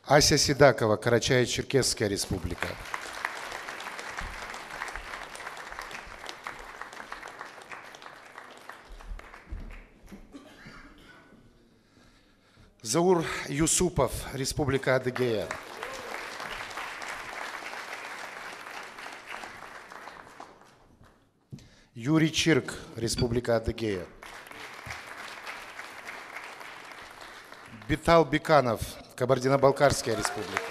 Ася Седакова, Карачаево-Черкесская Республика. Заур Юсупов, Республика Адыгея. Юрий Чирк, Республика Адыгея. Битал Биканов, Кабардино-Балкарская республика.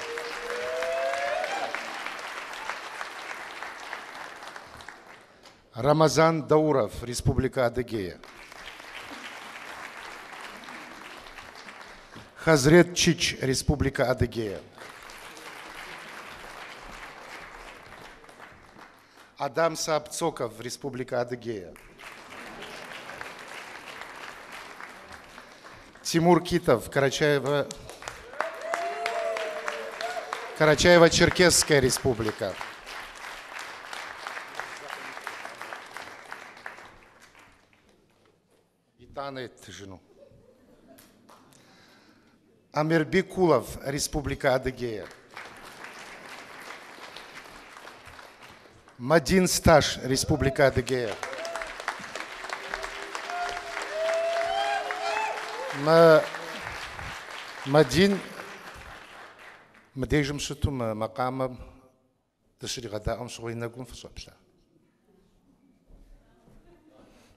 Рамазан Дауров, Республика Адыгея. Хазрет Чич, Республика Адыгея. Адам Саапцоков, Республика Адыгея. Тимур Китов, Карачаево, Карачаево-Черкесская республика. Итӏанэ еттыжыну. Амирби Кулов, Республика Адыгея. Мадин Сташ, Республика Адыгея. Мы Мадин мыдежым щыту мы макъамэм дыщригъэдаӏуэм щыгъуэ и нэгум фыщӏэплъа.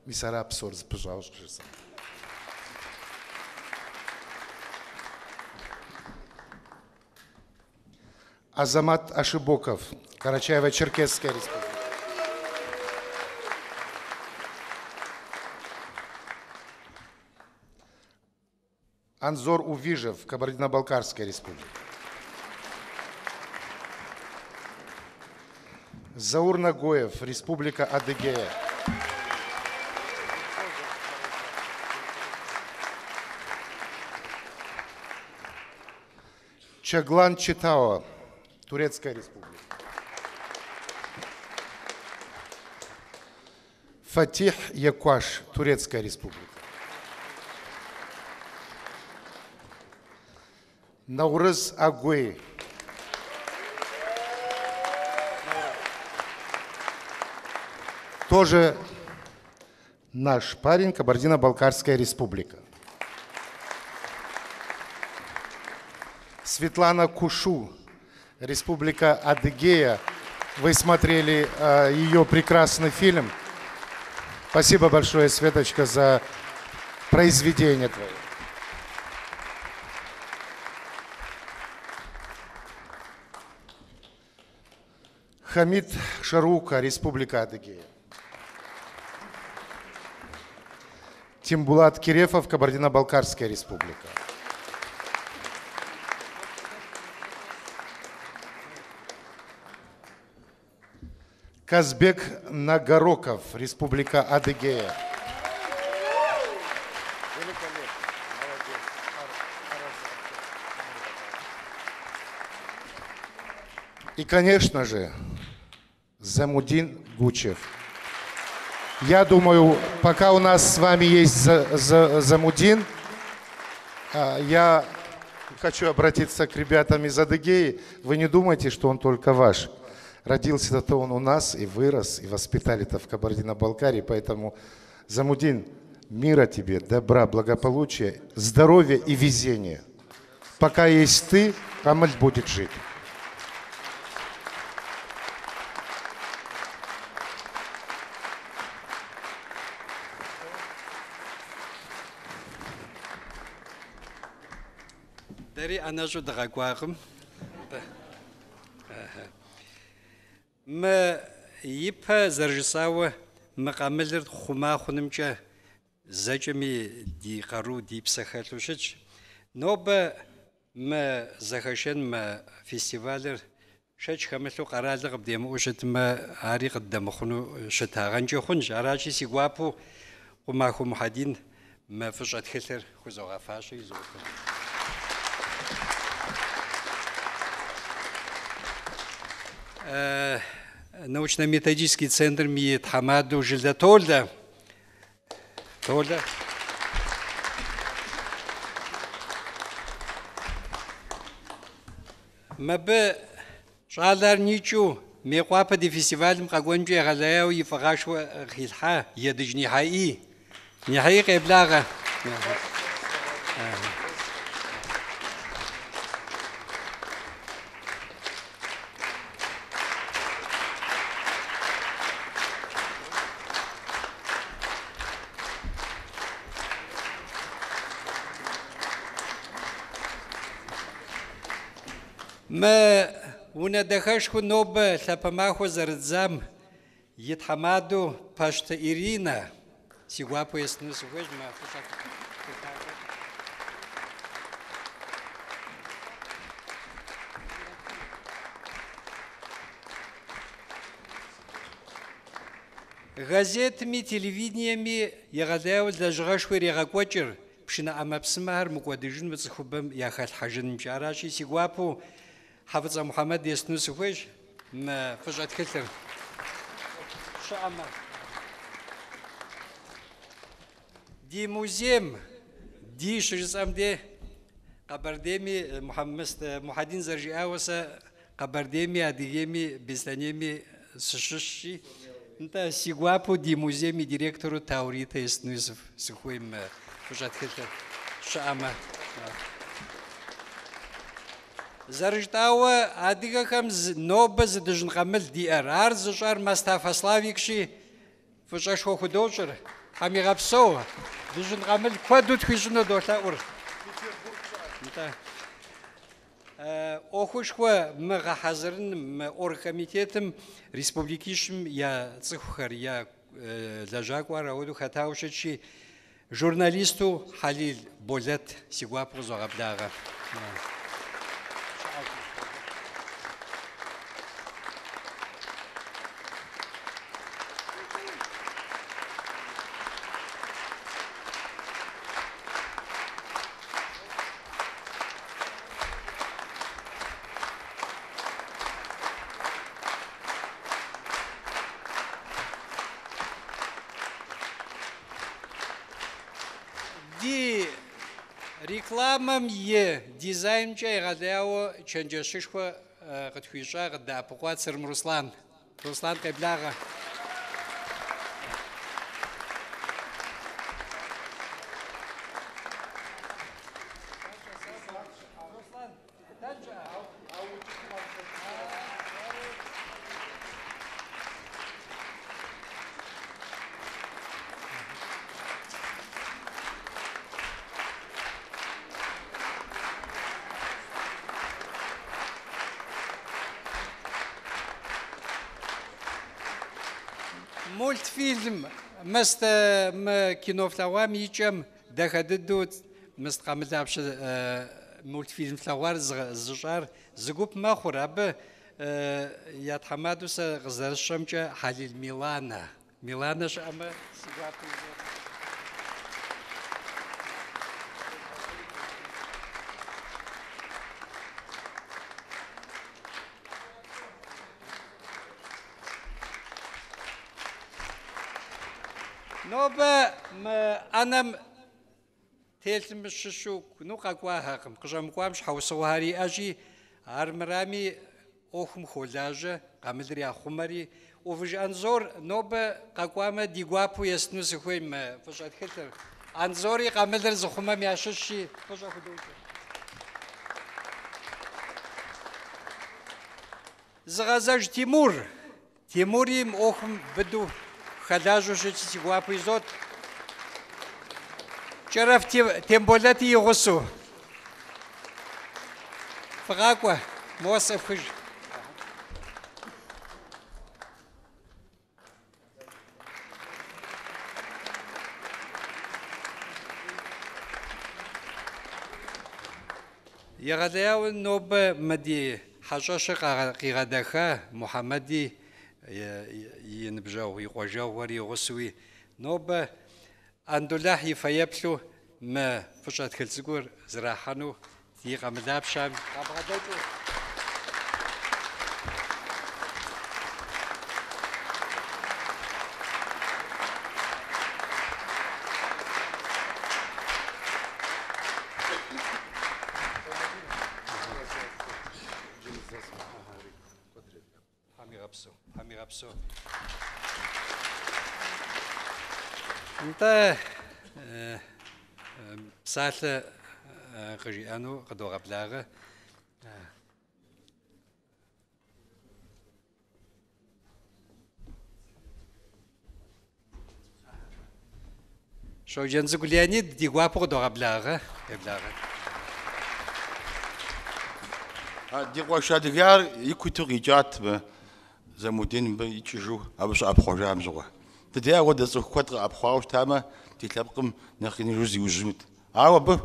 Мис ара псор зыпыщӏауэ щӏыжысӏэр. Азамат Ашибоков, Карачаево-Черкесская республика. Анзор Увижев, Кабардино-Балкарская республика. Заур Нагоев, Республика Адыгея. Чаглан Читао, Турецкая республика. Фатих Якуаш, Турецкая республика. Наурыз Агуэй. Тоже наш парень, Кабардино-Балкарская республика. Светлана Кушу, Республика Адыгея. Вы смотрели ее прекрасный фильм. Спасибо большое, Светочка, за произведение твое. Хамид Шарука, Республика Адыгея. Тимбулат Кирефов, Кабардино-Балкарская республика. Казбек Нагороков, Республика Адыгея. И, конечно же, Замудин Гучев. Я думаю, пока у нас с вами есть Замудин, я хочу обратиться к ребятам из Адыгеи. Вы не думайте, что он только ваш. Родился-то он у нас и вырос, и воспитали-то в Кабардино-Балкарии. Поэтому, Замудин, мира тебе, добра, благополучия, здоровья и везения. Пока есть ты, Камаль будет жить. Дэри ӏэнэщӏу дыкъэкӏуакъым. Мы ипэ зэрыжысӏауэ, мы къамылыр хъума хъунымкӏэ зэкӏэми ди къару, ди псэ хэлъу щытщ. Нобэ мы зэхэшэн мы фестивалыр шэч хэмылъу къэралыр къыбдемыӏэу щытмэ, ари къыддэмыхъуну щытагъэнкӏэ хъунщ. Аращи, си гуапэу Къумахуэ Мухьэдин мы фӏыщӏэ тхылъыр хузогъэфащэ изотыр. Научно-методический центрым и тхьэмадэу Жылэ Толэ. Толэ. Мыбы щӏалэр никӏыу Мейкъуапэ ди фестивалым къэкӏуэнкӏэ егъэлеяуэ и фӏыгъэшхуэ хилъхьа Едыдж Нихьаи. Нихьаи къеблагъэ. Мы унэ дахэшхуэ нобэ лъапэ махуэ зэрыдзам и тхьэмадэу Пащты Иринэ си гуапэу естыну сыхуейщ мы фӏыщӏэ тхылъ. Газетми телевидениеми егъэлеяуэ лэжьыгъэшхуэ ирегъэкӏуэкӏыр, пшынэ ӏэмэпсымэхэр мыкӏуэдыжыну цӏыхубэм яхэлъхьэжынымкӏэ. Аращи, си гуапэу Хьэфӏыцӏэ Мухьэмэд естыну сыхуейщ мы фӏыщӏэ тхылъыр. Щыӏэмэ. Ди музейм, ди щыжысӏэм де, Къэбэрдейми, Мухьэдин зэрыжиӏауэ сэ Къэбэрдейми, Адыгейми, Беслъэнейми сыщыщщи, нтӏэ, си гуапэу ди музейм и директору Тау Ритэ естыну сыхуей мы фӏыщӏэ тхылъыр щыӏэмэ. Зэрыжытӏауэ, адыгэхэм нобэ зы дыжьын къамыл диӏэр, ар зыщӏар Мэстафэ Славикщи, фӏыщӏэшхуэ худощӏыр, Тхьэм игъэпсэу, дыжьын къамыл куэду тхуищӏыну долъэӏур. Нтӏэ. Ӏуэхушхуэ мы гъэхьэзырыным, мы оргкомитетым республикищым я цӏыхухэр, я лэжьакӏуэр ауэдэу хэтауэ щытщи, журналисту Хьэлил Болэт си гуапэу къызогъэблагъэ. Рекламэм и дизайнымкӏэ егъэлеяуэ чэнджэщышхуэ къытхуищӏа, къыддэӏэпыкъуа Црым Руслан. Руслан, къеблагъэ. Мультфильм мыст мы кино флъэгъуам и кӏэм дахэ дыдэу мыст къамылапщэ мультфильм флъэгъуар зыщӏар зы гуп мэхъур. Абы я тхьэмадэу сэ къызэрысщӏэмкӏэ Хьэлил Миланэ. Миланэ щыӏэмэ, си гуапэу изот. Нобэ мы ӏэнэм телъым щыщу, ну, къэкӏуахэкъым, къыщӏэмыкӏуам щхьэусыгъуэхэр иӏэщи, армырами ӏуэхум хуолажьэ, къамылыр яхъумэри. Увыж Анзор нобэ къэкӏуамэ, ди гуапэу естыну сыхуей мы фӏыщӏэ тхылъыр. Анзори къамылыр зыхъумэм ящыщщи, фӏыщӏэ худощӏ. Зыгъэзэж Тимур. Тимури мы ӏуэхум быдэу хэлажьэу щытщи, си гуапэу изот. Кӏэрэф Темболэти и гъусэу. Фыкъакӏуэ, моуэ сӏыфхыж. Егъэлеяуэ нобэ мы ди хьэщӏэщыр къигъэдэха Мухьэмэди и ныбжьэгъу, и къуажэгъухэр и гъусэуи нобэ Андулахь и фэеплъу мы фӏыщӏэ тхылъ цӏыкӏур зэрахьэну ди къамылапщэм къабгъэдэкӏыу. Тхьэм игъэпсэу, Тхьэм игъэпсэу. Нтӏэ, псалъэ къыжиӏэну къыдогъэблагъэ. Щоджэнцӏыкӏу Леонид ди гуапэу къыдогъэблагъэ. Къеблагъэ. Ди къуэш Адыгеяр ику иту къикӏат мы Замудин мыбы икӏыжу абы щыӏэпхъуэжам щыгъуэ. Дыдей апхуэдэ цӏыху куэд къэӏэпхъуауэ щытамэ, ди лъэпкъым нэхъ иныжу зиужьынут. Ауэ абы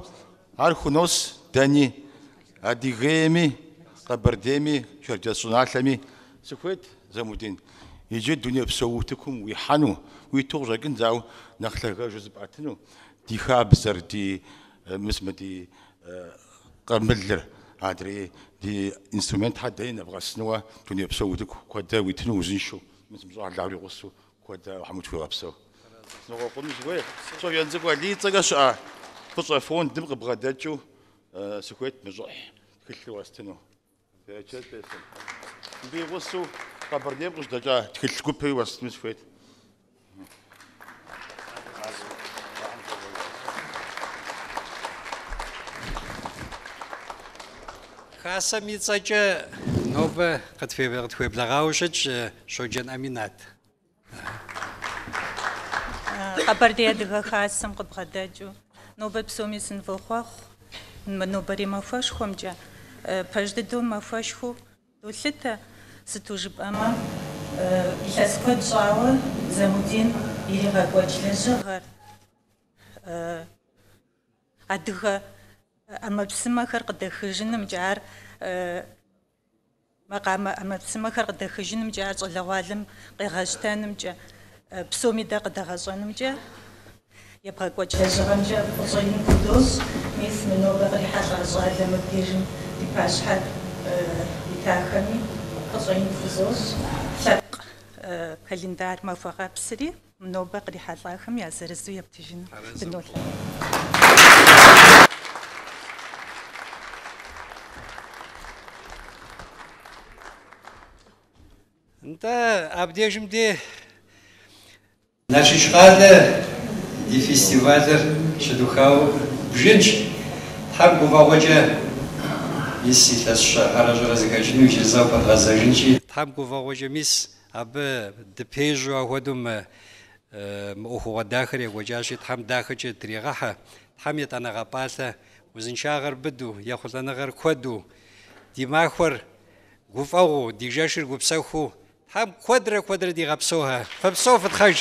ар хунос дэни, Адыгейми, Къэбэрдейми, Шэрджэс щӏыналъэми. Сыхуейт, Замудин, иджы дунейпсо утыкум уихьэну, уиту къыщӏэкӏынт, ауэ нэхъ лъагэжу зыпӏэтыну, ди хабзэр, ди мис мы ди къамылыр, адрей ди инструментхэр дэни нэбгъэсынуэ дунейпсо утыку куэдэ уитыну узыншэу, мис мы щӏалэхэр уи гъусэу куэдэ Алыхьым утхуигъэпсэу. Сынохъуэхъуну сыхуей. Щоджэнцӏыкӏу Алий и цӏэкӏэ щыӏэ фӏыщӏэ фондым къыбгъэдэкӏыу сыхуейт мы щӏыхь тхылъыр уэстыну. Берычэт бесын. Мыбы и гъусэу Къэбэрдейм къыщыдэкӏа тхылъ гупри уэстыну сыхуейт. Хасэм и цӏэкӏэ нобэ къытхуеблэгъауэ щытщ Щоджэн Аминат. Къэбэрдей Адыгэ Хасэм къыбгъэдэкӏыу нобэ псоми сынывохъуэхъу мы нобэрей махуэшхуэмкӏэ. Пэж дыдэу махуэшхуэу долъытэ, сыту жыпӏэмэ, илъэс куэд щӏауэ Замудин иригъэкӏуэкӏ лэжьыгъэр, адыгэ ӏэмэпсымэхэр къыдэхыжынымкӏэ, ар Макъамэ ӏэмэпсымэхэр къыдэхыжынымкӏэ, ар щӏалэгъуалэм къегъэщтэнымкӏэ, псоми дэ къыдэгъэщӏэнымкӏэ, ебгъэкӏуэкӏ лэжьыгъэмкӏэ фӏыщӏэ ин пхудощӏ. Мис мы нобэ кърихьэлӏа щӏалэ мыбдежым ди пащхьэ итахэми фӏыщӏэ ин фхузощӏ. Лъэпкъ календарь махуэгъэпсри нобэ кърихьэлӏахэм я зырызу ептыжыну дынолъэӏу. Нтӏэ, абдежым де Налшыч къалэ ди фестивалыр щыдухауэ бжынщ. Тхьэм гуфӏэгъуэкӏэ мис илъэс щэ гъэрэ щӏырэ зэхэкӏыну иджыри зэ къыхуэдгъэзэжынщи. Тхьэм гуфӏэгъуэкӏэ мис абы дыпежьу ахуэдэу мы мы ӏуэхугъуэ дахэр екӏуэкӏащи, Тхьэм дахэкӏэ дригъэхьэ, Тхьэм етӏанэгъэ пӏалъэ узыншагъэр быдэу, ехъулӏэныгъэр куэду, ди махуэр гуфӏэгъуэу, ди жэщыр гупсэхуу Тхьэм куэдрэ куэдрэ дигъэпсэухэ. Фыпсэу, фытхъэж!